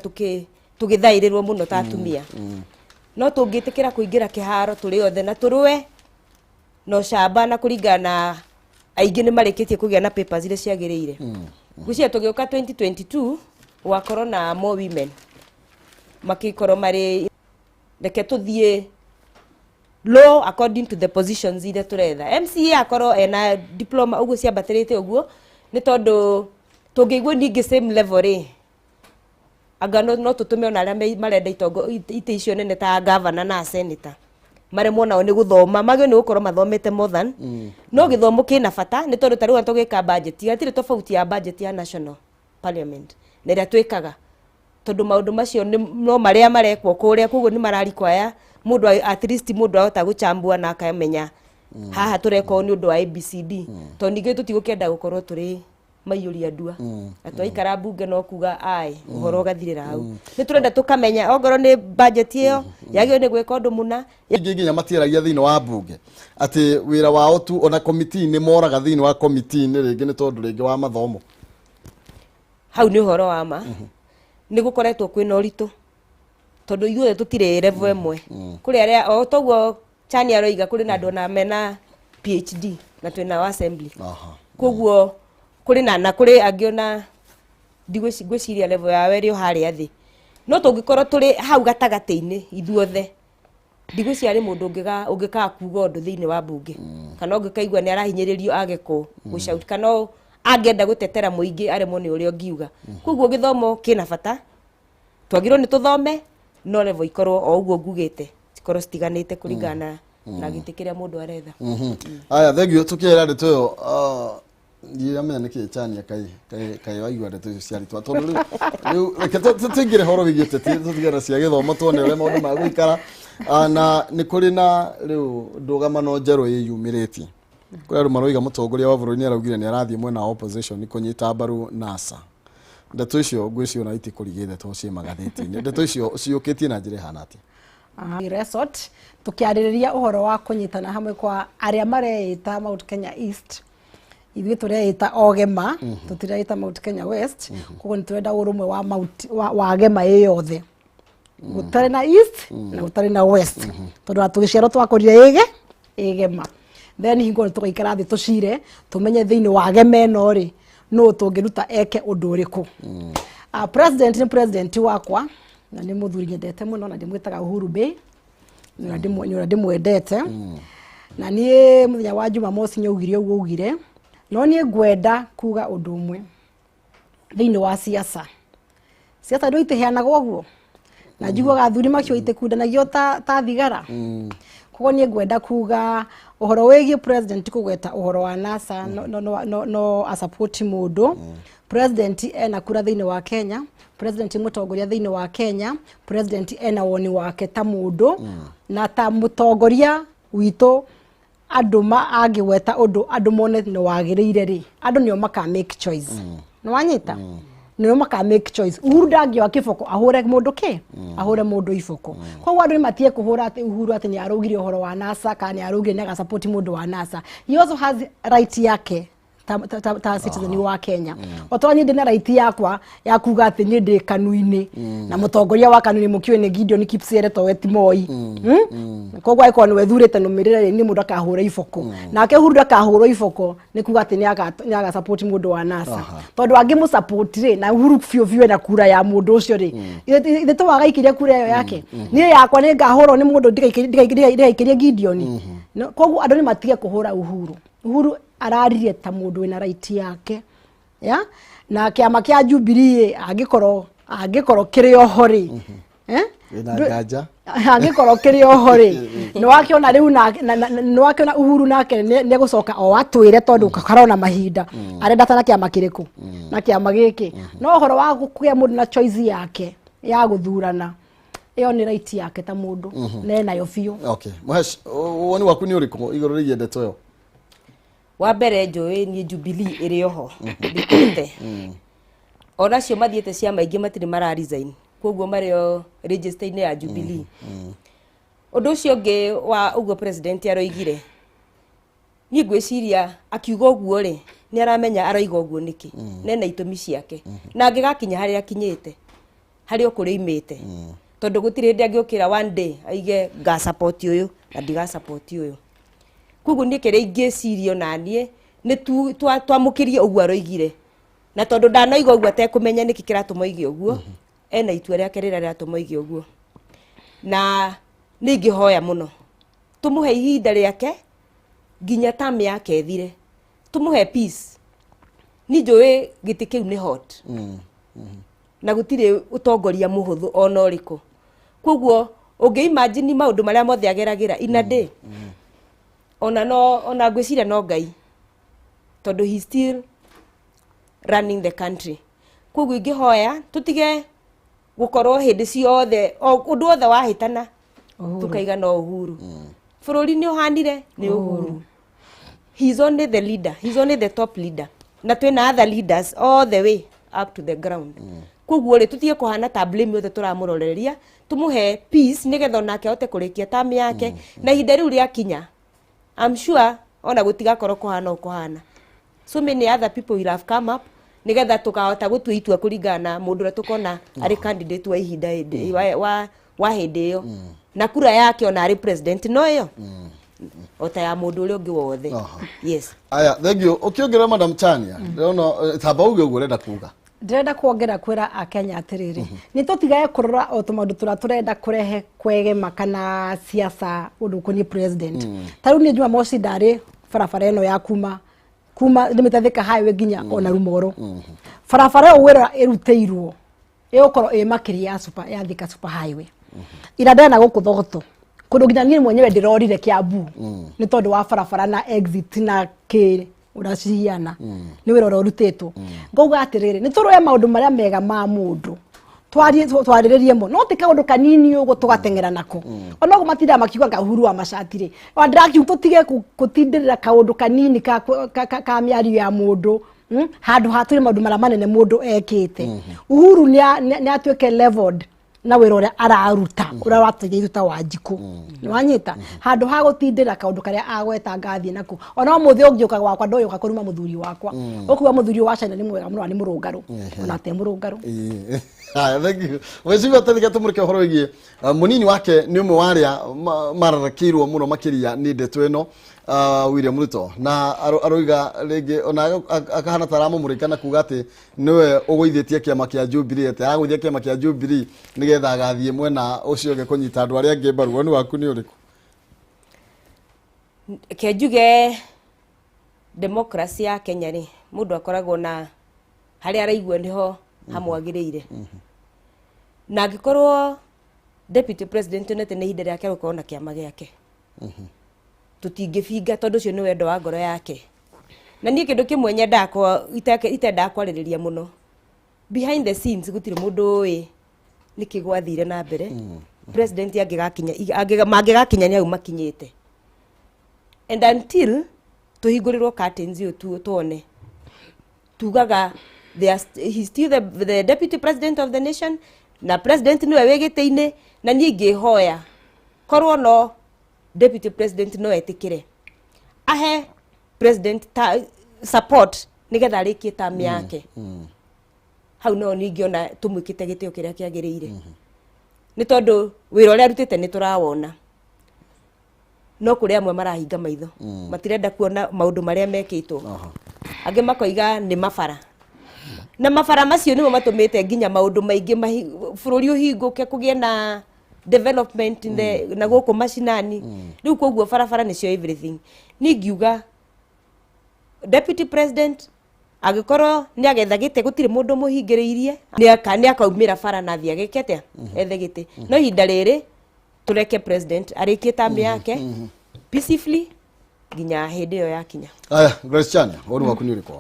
tũgĩthaĩrĩrwo mũno ta atumia. No tũngĩtĩkĩra kũingĩra kĩharo tũrĩ othe na tũrũe na ũcamba, na kũringana na aingĩ nĩ marĩkĩtie kũgĩa na papers iria ciagĩrĩire, ngwĩciria tũgĩũka 2022 gũgakorwo na more women makĩkorwo marĩ. Reke tũthiĩ law according to the positions iria tũretha. MCA akorwo ena diploma ũguo ciambatĩrĩte ũguo, nĩ tondũ tũngĩiguo ningĩ same level rĩ, anga no tũtũme ona arĩa marenda itongo itĩ icio nene ta gavana na senator maremwo nao nĩ gũthoma, magĩrĩirwo nĩ gũkorwo mathomete more than. No gĩthomo kĩna bata, nĩ tondũ ta rĩu ona tũgĩka budget, hatirĩ tofauti ya budget ya national parliament na ĩrĩa twĩkaga, tondũ maũndũ macio no marĩa marekwo kũrĩa. Koguo nĩ mararikwaya mũndũ at least mũndũ ahota gũchambua na akamenya haha tũreka ũũ nĩ ũndũ wa ABCD, tondũ ningĩ tũtigũkĩenda gũkorwo tũrĩ maiyũria ndua na twaikara mbunge no kuga aĩ ũhoro ũgathirĩra hau. Nĩ tũrenda tũkamenya ongorwo nĩ budget ĩyo yagĩrĩirwo nĩ gwĩka ũndũ mũna. Ingĩ nginya matiaragia thĩinĩ wa mbunge atĩ wĩra wao tu, ona komiti-inĩ moraga thĩinĩ wa komiti-inĩ rĩngĩ nĩ tondũ rĩngĩ wa mathomo. Hau nĩ ũhoro wa ma, nĩ gũkoretwo kwĩna ũritũ tondũ ithuothe tũtirĩ level ĩmwe. Kũrĩ arĩa o toguo Chani aroiga, kũrĩ na andũ ona mena PhD na twĩna wa assembly. Koguo kũrĩ na kũrĩ angĩ ona ngwĩciria level yao ĩrĩ o harĩa thĩ. No tũngĩkorwo tũrĩ hau gatagatĩ-inĩ ithuothe, ndigwĩciria harĩ mũndũ ũngĩkaga kuga ũndũ thĩinĩ wa mbunge, kana ũngĩkaigua nĩ arahinyĩrĩrio age gũ kana angĩenda gũtetera mũingĩ aremwo nĩ ũrĩa ũngiuga. Koguo gĩthomo kĩna bata, twagĩrĩirwo nĩ tũthome. No level ikorwo o ũguo ngugĩte, cikorwo citiganĩte kũringana na gĩtĩ kĩrĩa mũndũ aretha. Aya, thank you. Tukĩera ndeto ĩyo, ndiramenya nĩkĩ Chania kai waigua ndeto icio cia ritwa, tondũ rĩu reke tũingĩre horo wĩgiĩ ũteti, tũtigane cia gĩthomo, tuone ũrĩa maũndũ magũikara. Na nĩ kũrĩ na rĩu ndũgamano njerũ ĩyumĩrĩtie kũrĩ andũ maroiga mũtongoria wa bũrũri nĩ araugire nĩ arathiĩ mwena wa opposition kũnyita mbaru NASA. Ndeto icio ngwĩciona itikũrigĩte tondũ ciĩ magathĩti-inĩ. Ndeto icio ciũkĩtie na njĩra ĩhana atĩa? Resort tukiarĩrĩria ũhoro wa kũnyitana hamwe kwa arĩa mareĩta Mount Kenya East. Ithuĩ tũreĩta Ogema, tũtireĩta Mount Kenya West. Koguo nĩ tũrenda ũrũmwe wa Mount wa Gema ĩ yothe, gũtarĩ na East na gũtarĩ na West, tondũ ona tũgĩciarwo twakũrire ĩge ĩgema. Then hingo nĩ tũgaikara thĩ tũcire, tũmenye thĩinĩ wa gema ĩno rĩ, nũ tũngĩruta eke ũndũ ũrĩkũ. President nĩ president wakwa na nĩ mũthuri nyendete mũno na ndĩmwĩtaga Uhuru Bey, nĩ ũrĩa ndĩmwendete. Na niĩ mũthenya wa Jumamosi nĩ augire ũguo augire, no niĩ ngwenda kuga ũndũ ũmwe thĩinĩ wa siasa. Siasa ndũ itiheanagwo ũguo, na njiguaga athuri macio itikundanagia ta thigara. Koguo niĩ ngwenda kuga ũhoro wĩgiĩ president kũgweta ũhoro wa NASA, no asupport mũndũ. President ena kura thĩinĩ wa Kenya, president mũtongoria thĩinĩ wa Kenya, president ena woni wake ta mũndũ na ta mũtongoria witũ. Andũ ma angĩgweta ũndũ andũ mone nĩ wagĩrĩire rĩ, andũ nĩo maka make choice. Nĩ wanyita, nĩo maka make choice. Uhuru ndangĩoya kĩboko ahũre mũndũ kĩ ahũre mũndũ iboko. Koguo andũ nĩ matige kũhũra atĩ Uhuru atĩ nĩ araugire ũhoro wa NASA kana nĩ araugire nĩ agasupport mũndũ wa NASA. He also has right yake ta citizen wa Kenya, o ta niĩ ndĩna right yakwa ya kuga atĩ niĩ ndĩ kanu-inĩ na mũtongoria wa kanu-inĩ mũkĩũĩ nĩ Gideon Kipsiere towe ti Moi. Koguo angĩkorwo nĩwe thurĩte nũmĩrĩre rĩ, nĩ mũndũ akahũra iboko nake Uhuru ndakahũrwo iboko nĩ kuga atĩ nĩ aga support mũndũ wa NASA, tondũ angĩmũ support rĩ, na Uhuru biũ biũ ena kura ya mũndũ ũcio rĩ, ithe tũwagaikĩria kura ĩyo yake. Niĩ yakwa nĩ ngahũrwo nĩ mũndũ ndigaikĩrie Gideon. Koguo andũ nĩ matige kũhũra Uhuru. Uhuru araririe ta mũndũ wĩna right yake ya na kĩama kĩa Jubilee angĩkorwo kĩrĩ oho rĩ, eh? Wĩna nganja. Angĩkorwo kĩrĩ oho rĩ, nĩ wakĩona rĩu nĩ wakĩona Uhuru nake nĩ egũcoka o atwĩre, tondũ karona mahinda arenda ta na kĩama kĩrĩkũ na kĩama gĩkĩ. No ũhoro wa kũgĩa mũndũ na choice yake ya gũthurana, ĩyo nĩ right yake ta mũndũ na enayo biũ. Okay, Mũhesh, woni waku nĩ ũrĩkũ igũrũ rĩgiĩ ndeto ĩyo? Wa mbere, njũĩ niĩ Jubilee ĩrĩ oho ndĩkuĩte, onacio mathiĩte ciama ingĩ matirĩ mara resign, koguo marĩ o register-inĩ ya Jubilee. Ũndũ ũcio ũngĩ wa ũguo president aroigire, niĩ ngwĩciria akiuga ũguo rĩ, nĩ aramenya aroiga ũguo nĩkĩ, nena itũmi ciake, na angĩgakinya harĩa akinyĩte, harĩa o kũrĩa imĩte, tondũ gũtirĩ hĩndĩ angĩũkĩra one day aige nga support ũyũ na ndiga support ũyũ. Koguo niĩ kĩrĩa ingĩciria onaniĩ nĩ twamũkĩrie ũguo aroigire, na tondũ ndanoiga ũguo atekũmenya nĩkĩ kĩratũma oige ũguo, ena itua rĩake rĩrĩa rĩratũma oige ũguo. Na nĩ ingĩhoya mũno tũmũhe ihinda rĩake nginya term yake ĩthire, tũmũhe peace. Ni njũĩ gĩtĩ kĩu nĩ hot na gũtirĩ ũtongoria mũhũthũ ona ũrĩkũ, koguo ũngĩ imagine maũndũ marĩa mothe ageragĩra in a day, ona no ona ngwĩciria no Ngai, tondũ he still running the country. Koguo ingĩhoya tũtige gũkorwo hĩndĩ ciothe o ũndũ wothe wahĩtana tukaiga no Uhuru. Bũrũri nĩ ũhanire nĩ Uhuru. He's only the leader, he's only the top leader, na twĩna other leaders all the way up to the ground. Koguo rĩ, tũtige kũhana ta blame yothe tũramũroreria, tũmũhe peace nĩgetha onake ahote kũrĩkia term yake, na ihinda rĩu rĩakinya, I'm sure ona gũtigakorwo kũhana o kũhana. So many other people will have come up nĩgetha tũkahota gũtua itua kũringana na mũndũ ũrĩa tũkona arĩ candidate wa ihinda wa hĩndĩ ĩyo, na kura yake ona arĩ president no ĩyo o ta ya mũndũ ũrĩa ũngĩ wothe. Yes. Aya, thank you. Ũkĩongerera, Madam Chania, ndĩrona tamba uge ũguo ũrenda kuga. Ndĩrenda kuongera kwĩra akenya atĩrĩrĩ, nĩ tũtigage kũrora o tũmaũndũ tũrĩa tũrenda kũrehe kwegema kana siasa ũndũ ũkoniĩ president. Ta rĩu niĩ Jumamosi ndarĩ barabara ĩno ya kuma ndĩmĩte Thika Highway nginya ona Rumoro. Barabara ĩyo gwĩrora ĩrutĩirwo ĩgũkorwo ĩ makĩria ya super ya Thika Super Highway. Ira na gũkũ Thogoto kũndũ nginya niĩ mwenyewe ndĩrorire Kiambu nĩ tondũ wa barabara na exit na kĩ ũrĩa cihiana, nĩ wĩra ũrĩa ũrutĩtwo. Ngauga atĩrĩrĩ, nĩ tũroe maũndũ marĩa mega ma mũndũ, twarie, twarĩrĩrie mo, no ti kaũndũ kanini ũguo tũgateng'era nako. Ona ũguo matindaga makiuga nga Uhuru wa macati rĩ, ona ndĩrakiuga tũtige gũtindĩrĩra kaũndũ kanini ka mĩario ya mũndũ, Handũ ha tũrĩ maũndũ marĩa manene mũndũ ekĩte. Uhuru nĩ atuĩke leveled na wĩra ũrĩa araruta, ũrĩa ũratũteithia ithuĩ ta Wanjikũ, nĩ wanyita, handũ ha gũtindĩra kaũndũ karĩa agweta ngathiĩ nako. Ona ũmũthĩ ũngĩũka gwakwa, ndũyũka kũruma mũthuri wakwa, ũkuga mũthuri ũyũ wa China nĩ mwega mũno na nĩ mũrũngarũ, ona te mũrũngarũ. Ĩĩ. Haya, thank you. Mheshimiwa Tethika, tũmũrĩke ũhoro wĩgiĩ mũnini wake nĩ ũmwe wa arĩa mararakĩirwo mũno makĩria nĩ ndeto ĩno, William Ruto, na aroiga rĩngĩ ona akahana ta aramũmũrĩka na kuga atĩ nĩwe ũgũithĩtie kĩama kĩa Jubilee, atĩ aragũithia kĩama kĩa Jubilee nĩgetha agathiĩ mwena ũcio ũngĩ kũnyita andũ arĩa angĩ mbaru. Woni waku nĩ ũrĩkũ? Ke njuge democracy ya Kenya rĩ, mũndũ akoragwo na harĩa araigua nĩho hamwagĩrĩire, na angĩkorwo deputy president onete nĩ ihinda rĩake gũkorwo na kĩama gĩake, tũtingĩbinga, tondũ ũcio nĩ wendo wa ngoro yake. Na niĩ kĩndũ kĩmwe nyendaga itendaga kwarĩrĩria mũno behind the scenes, gũtirĩ mũndũ ũĩ nĩkĩ gwathire na mbere. President angĩgakinya mangĩgakinya nĩ hau makinyĩte, and until tũhingũrĩrwo curtains ũyũ tuone, tugaga he's still the deputy president of the nation, na president nĩwe wĩ gĩtĩ-inĩ. Na niĩ ingĩhoya korwo no deputy president no etĩkĩre ahe president ta support nĩgetha arĩkie term yake, hau no ningĩona tũmwĩkĩte gĩtĩo kĩrĩa kĩagĩrĩire, nĩ tondũ wĩra ũrĩa arutĩte nĩ tũrawona. No kũrĩ amwe marahinga maitho, matirenda kuona maũndũ marĩa mekĩtwo. Angĩ makoiga nĩ mabara, na mabara macio nĩmo matũmĩte nginya maũndũ maingĩ bũrũri ũhingũke, kũgĩe na development in the, na gũkũ macinani rĩu. Koguo barabara nĩcio everything. Niĩ ingiuga deputy president angĩkorwo nĩ agetha gĩtĩ, gũtirĩ mũndũ mũhingĩrĩirie, nĩ akaumĩra bara na athiĩ agĩke atĩa, ethe gĩtĩ. No ihinda rĩrĩ tũreke president arĩkie term yake peacefully nginya hĩndĩ ĩyo yakinya. Aya, Grace Chania, woni waku nĩ ũrĩkũ?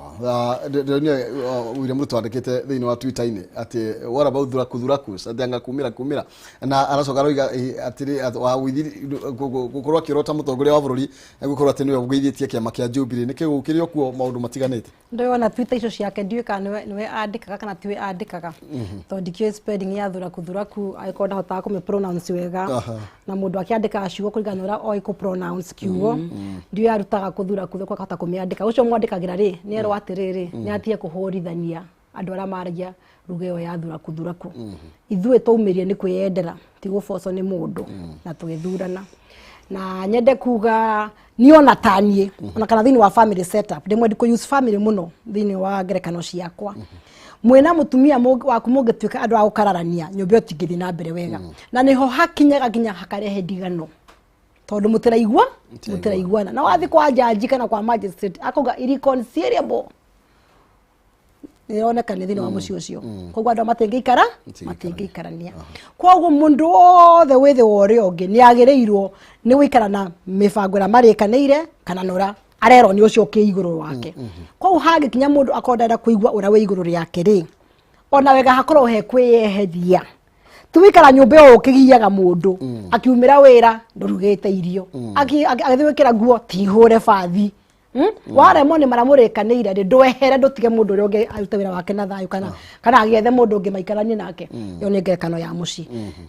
Ndĩronire William Ruto andĩkĩte thĩinĩ wa Twitter-inĩ atĩ what about thuraku thurakus, atĩ anga kumĩra kumĩra, na aracoka aroiga atĩrĩ gũkorwo akĩrota mũtongoria wa bũrũri gũkorwo atĩ nĩwe ũgũithĩtie kĩama kĩa Jubilee. Nĩkĩ gũkĩrĩ o kuo maũndũ matiganĩte? Ndĩrona Twitter icio ciake, ndiũĩ kana nĩwe andĩkaga kana tiwe andĩkaga, tondũ ndikĩũĩ spelling ya thuraku thuraku, angĩkorwo ndahotaga kũmĩ pronounce wega. Na mũndũ akĩandĩkaga ciugo kũringana na ũrĩa oĩ kũ pronounce kiugo. Ndiũĩ arutaga kũthuraku thuraku akahota kũmĩandĩka. Ũcio mwandĩkagĩra rĩ, nĩ erwo atĩrĩrĩ, nĩ atige kũhũrithania andũ arĩa maragia ruga ĩyo ya thuraku thuraku. Ithuĩ twaumĩrire nĩ kwĩyendera, ti gũbocwo nĩ mũndũ, na tũgĩthurana. Na nyende kuga niĩ ona ta niĩ, ona kana thĩinĩ wa family setup, ndĩmwendi kũ use family mũno thĩinĩ wa ngerekano ciakwa, mwĩna mũtumia waku mũngĩtuĩka andũ a gũkararania, nyũmba ĩyo tingĩthiĩ na mbere wega, na nĩho hakinyaga nginya hakarehe ndigano, tondũ mũtiraigua, mũtiraiguana. Na wathiĩ kwa jaji kana kwa magistrate, akauga irreconcilable, nĩroneka nĩ thĩinĩ wa mũciĩ ũcio. Koguo andũ matingĩikara, matingĩikarania. Koguo mũndũ wothe wĩ thĩ wa ũrĩa ũngĩ nĩ agĩrĩirwo nĩ gũikara na mĩbango ĩrĩa marĩkanĩire, kana na ũrĩa arerwo nĩ ũcio ũkĩ igũrũ wake. Koguo hangĩkinya mũndũ akorwo ndarenda kũigua ũrĩa wĩ igũrũ rĩake rĩ, ona wega hakorwo he kwĩyeheria, ti wikara nyũmba ĩyo ũkĩgiaga mũndũ akiumĩra wĩra ndũrugĩte irio, agĩthiĩ gwĩkĩra nguo tihũre bathi. Waremwo nĩ marĩa mũrĩkanĩire rĩ, ndwehere, ndũtige mũndũ ũrĩa ũngĩ arute wĩra wake na thayũ, kana agĩethe mũndũ ũngĩ maikaranie nake. Ĩyo nĩ ngerekano ya mũciĩ.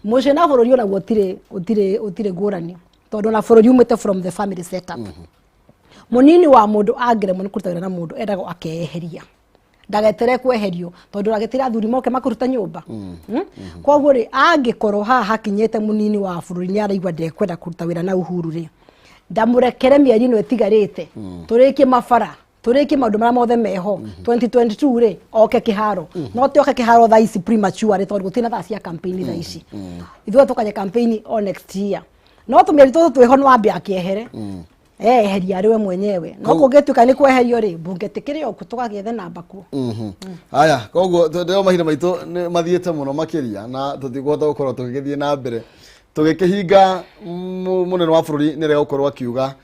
Mũciĩ na bũrũri onaguo ũtirĩ ngũrani, tondũ ona bũrũri umĩte from the family setup. Mũnini wa mũndũ angĩremwo nĩ kũruta wĩra na mũndũ, endagwo akeyeheria, ndagetere kweherio, tondũ agĩtĩra athuri moke makũruta nyũmba. Koguo rĩ, angĩkorwo haha hakinyĩte mũnini wa bũrũri nĩ araigua ndekwenda kũruta wĩra na Uhuru rĩ, ndamũrekere mĩeri ĩno ĩtigarĩte, tũrĩkie mabara, tũrĩkie maũndũ marĩa mothe meho. 2022 rĩ, oke kĩharo, no ti oke kĩharo thaa ici premature rĩ, tondũ gũtirĩ na thaa cia campaign thaa ici. Ithuĩ tũkanya campaign o next year, no tũmĩeri tũtũ twĩho, no ambe akĩehere. Eheria arĩ we mwenyewe, no kũngĩtuĩka nĩ kweherio rĩ, mbunge tĩkĩrĩ o kuo, tũgagĩethe namba kuo. Haya, koguo ndĩrona mahinda maitũ nĩ mathiĩte mũno makĩria na tũtikũhota gũkorwo tũgĩgĩthiĩ na mbere. Tũgĩkĩhinga, mũnene wa bũrũri nĩ arega gũkorwo akiuga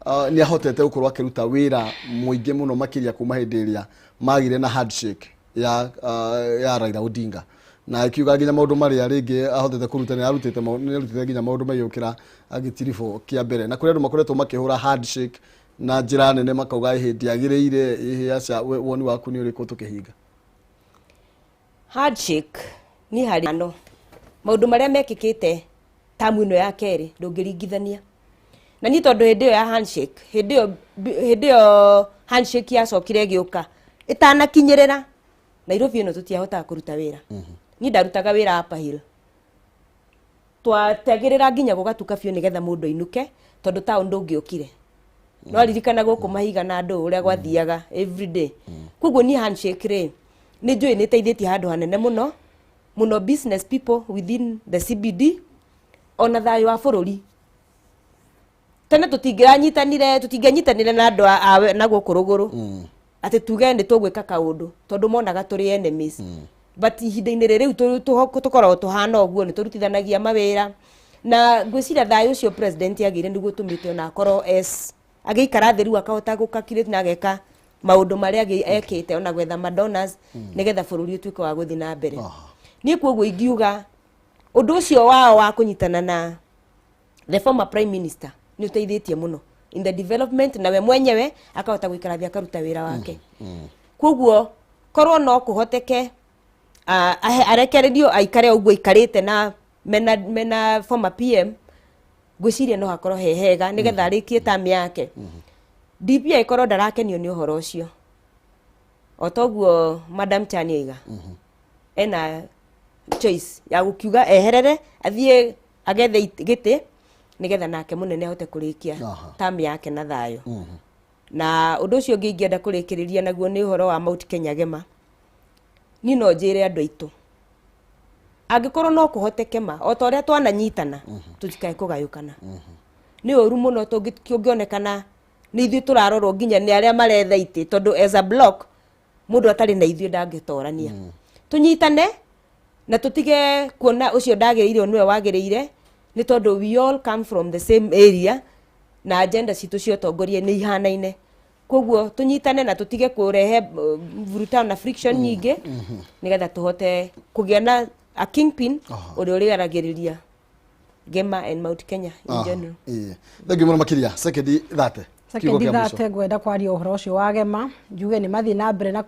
nĩ ahotete gũkorwo akĩruta wĩra mũingĩ mũno makĩria kuma hĩndĩ ĩrĩa magire na handshake ya Raila Odinga, na akiuga nginya maũndũ marĩa rĩngĩ ahotete kũruta nĩ arutĩte nginya maũndũ maingĩ gũkĩra gĩtiribũ kĩa mbere, na kũrĩ andũ makoretwo makĩhũra handshake na njĩra nene, makauga ĩhĩ ndĩagĩrĩire, ĩhĩ aca. Woni waku nĩ ũrĩkũ tũkĩhinga? Handshake ni harĩ no maũndũ marĩa mekĩkĩte tamu ĩno ya kerĩ ndũngĩringithania na niĩ, tondũ hĩndĩ ĩyo ya handshake, hĩndĩ ĩyo handshake yacokire ĩgĩũka ĩtanakinyĩrĩra Nairobi ĩno, tũtiahotaga kũruta wĩra. Niĩ ndarutaga wĩra Upper Hill, twatagĩrĩra nginya gũgatuka biũ nĩgetha mũndũ ainũke, tondũ town ndũngĩokire. No ririkana gũkũ mahiga na andũ ũrĩa gwathiaga everyday. Koguo niĩ handshake rĩ, nĩ njũĩ nĩ ĩteithĩtie handũ hanene mũno mũno business people within the CBD, ona thayũ wa bũrũri. Tene tũtingĩranyitanire, tũtingĩanyitanire na andũ na gũkũ rũgũrũ atĩ tuge nĩ tũgwĩka kaũndũ, tondũ monaga tũrĩ enemies. But ihinda-inĩ rĩrĩ rĩu tũkoragwo tũhana ũguo, nĩ tũrutithanagia mawĩra, na ngwĩciria thayũ ũcio president agĩire nĩguo ũtũmĩte ona akorwo es agĩikara thĩ rĩu akahota gũcalculate na ageka maũndũ marĩa ekĩte, ona gwetha madonors nĩgetha bũrũri ũtuĩke wa gũthiĩ na mbere. Niĩ koguo ingiuga ũndũ ũcio wao wa kũnyitana na the former prime minister nĩ ũteithĩtie mũno in the development, na we mwenyewe akahota gũikara thĩ akaruta wĩra wake. Koguo korwo no kũhoteke arekererio aikare ũguo aikarĩte na mena former PM, ngwĩciria no hakorwo he hega nĩgetha arĩkie term yake. DP angĩkorwo ndarakenio nĩ ũhoro ũcio, o toguo Madam Chani oiga, ena choice ya gũkiuga eherere athiĩ agethe gĩtĩ nĩgetha nake mũnene ahote kũrĩkia term yake na thayũ. Na ũndũ ũcio ũngĩ ingĩenda kũrĩkĩrĩria naguo nĩ ũhoro wa Mount Kenya Gema. Niĩ no njĩre andũ aitũ, angĩkorwo no kũhoteke ma o ta ũrĩa twananyitana, tũtikae kũgayũkana. Nĩ ũru mũno kũngĩonekana nĩ ithuĩ tũrarorwo nginya nĩ arĩa maretha itĩ, tondũ as a block mũndũ atarĩ na ithuĩ ndangĩtorania. Tũnyitane na tũtige kuona ũcio ndagĩrĩire nĩwe wagĩrĩire, nĩ tondũ we all come from the same area na agenda citũ cia ũtongoria nĩ ihanaine. Koguo tũnyitane na tũtige kũrehe mvurutano na friction nyingĩ, nĩgetha tũhote kũgĩa na a kingpin ũrĩa ũrĩaragĩrĩria Gema and Mount Kenya in general. Ĩĩ, thengiũ mũno makĩria. Sekendi 30. Sekendi 30, ngwenda kwaria ũhoro ũcio wa Gema, njuge nĩ mathiĩ na mbere na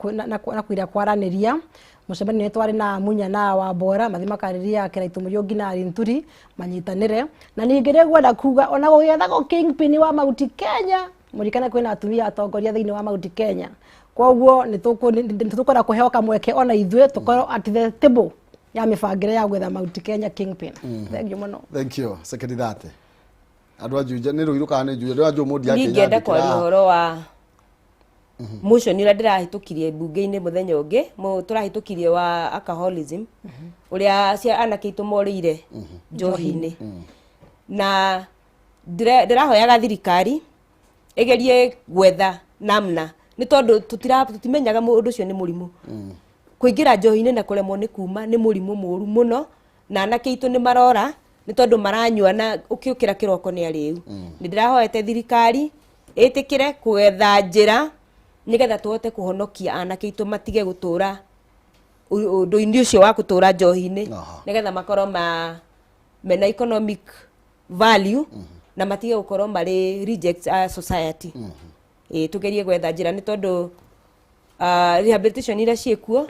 kũira kwaranĩria. Mũcemanio nĩ twarĩ na Munya na Wambora, mathiĩ makarĩria Kĩraitũ Mũriũngi na Linturi manyitanĩre. Na ningĩ nĩ ngwenda kuga ona gũgĩethagwo kingpin wa Mount Kenya, mũrikane kwĩna atumia atongoria thĩinĩ wa Mount Kenya. Koguo nĩ tũkwenda kũheo kamweke ona ithuĩ tũkorwo at the table ya mĩbangĩre ya gwetha Mount Kenya kingpin. Thank you mũno. Thank you. Sekendi 30, andũ a Juja, nĩ Rũirũ kana nĩ Juja? Ndĩra njũĩ mũndi. Niĩ ingĩenda kwaria ũhoro wa motion ũrĩa ndĩrahĩtũkirie mbunge-inĩ mũthenya ũngĩ, tũrahĩtũkirie wa alcoholism, ũrĩa cia anake aitũ morĩire njohi-inĩ, na ndĩrahoyaga thirikari ĩgerie gwetha namna, nĩ tondũ tũtimenyaga ũndũ ũcio nĩ mũrimũ. Kũingĩra njohi-inĩ na kũremwo nĩ kuma nĩ mũrimũ mũru mũno, na anake aitũ nĩ marora nĩ tondũ maranyua na ũkĩũkĩra kĩroko nĩ arĩu. Nĩ ndĩrahoete thirikari ĩtĩkĩre gwetha njĩra nĩgetha tũhote kũhonokia anake aitũ matige gũtũra ũndũ-inĩ ũcio wa gũtũra njohi-inĩ, nĩgetha makorwo ma mena economic value na matige gũkorwo marĩ rejects a society. Ĩĩ, tũgerie gwetha njĩra, nĩ tondũ rehabilitation iria ciĩkuo,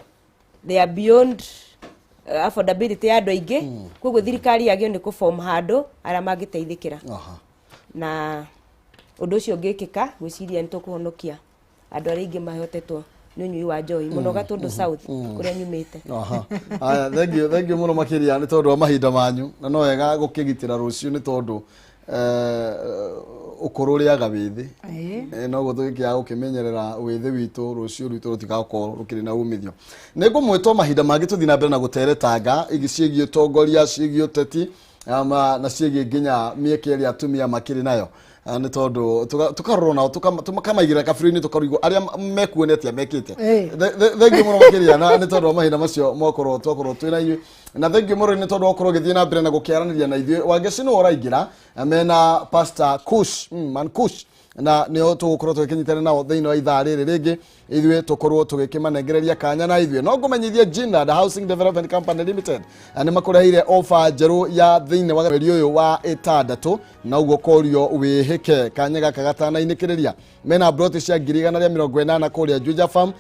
they are beyond affordability ya andũ aingĩ. Koguo thirikari yagĩrĩirwo nĩ kũform handũ arĩa mangĩteithĩkĩra, na ũndũ ũcio ũngĩkĩka, ngwĩciria nĩ tũkũhonokia andũ arĩa aingĩ mahotetwo nĩ ũnyui wa njohi mũno Gatũndũ South kũrĩa nyumĩte. Aha. Aya, thank you, thank you mũno makĩria nĩ tondũ wa mahinda manyu, na no wega gũkĩgitĩra rũciũ, nĩ tondũ ũkũrũ ũrĩaga wĩthĩ. Noguo tũgĩkĩaga gũkĩmenyerera wĩthĩ witũ, rũciũ rwitũ rũtigakorwo rũkĩrĩ na umithio. Nĩ ngũmwĩtwo mahinda mangĩ tũthiĩ na mbere na gũteretanga igi ciĩgiĩ ũtongoria, ciĩgiĩ ũteti, na ciĩgiĩ nginya mĩeke ĩrĩa atumia makĩrĩ nayo. Nĩ tondũ tũkarorwo nao, tũkamaigĩrĩra kabirũ-inĩ, tũkarigwo arĩa mekuona atĩa mekĩte. Thengiũ mũno makĩria na nĩ tondũ wa mahinda macio mwakorwo twakorwo twĩ na inyuĩ, na thengiũ mũno nĩ tondũ wa gũkorwo ũgĩthiĩ na mbere na gũkĩaranĩria na ithuĩ. Wangeci nĩwe ũraingĩra mena Pastor Kush, man Kush, na nĩo tũgũkorwo tũgĩkĩnyitanĩra nao thĩinĩ wa ithaa rĩrĩ rĩngĩ, ithuĩ tũkorwo tũgĩkĩmanengereria kanya. Na ithuĩ no ngũmenyithie Jinad Housing Development Company Limited nĩ makũreheire ofa njerũ ya thĩinĩ wa mweri ũyũ wa ĩtandatũ, na ũguo korio wĩhĩke kanya gaka gatanainĩkĩrĩria. Mena broti cia 180,000 kũrĩa Juja Farm.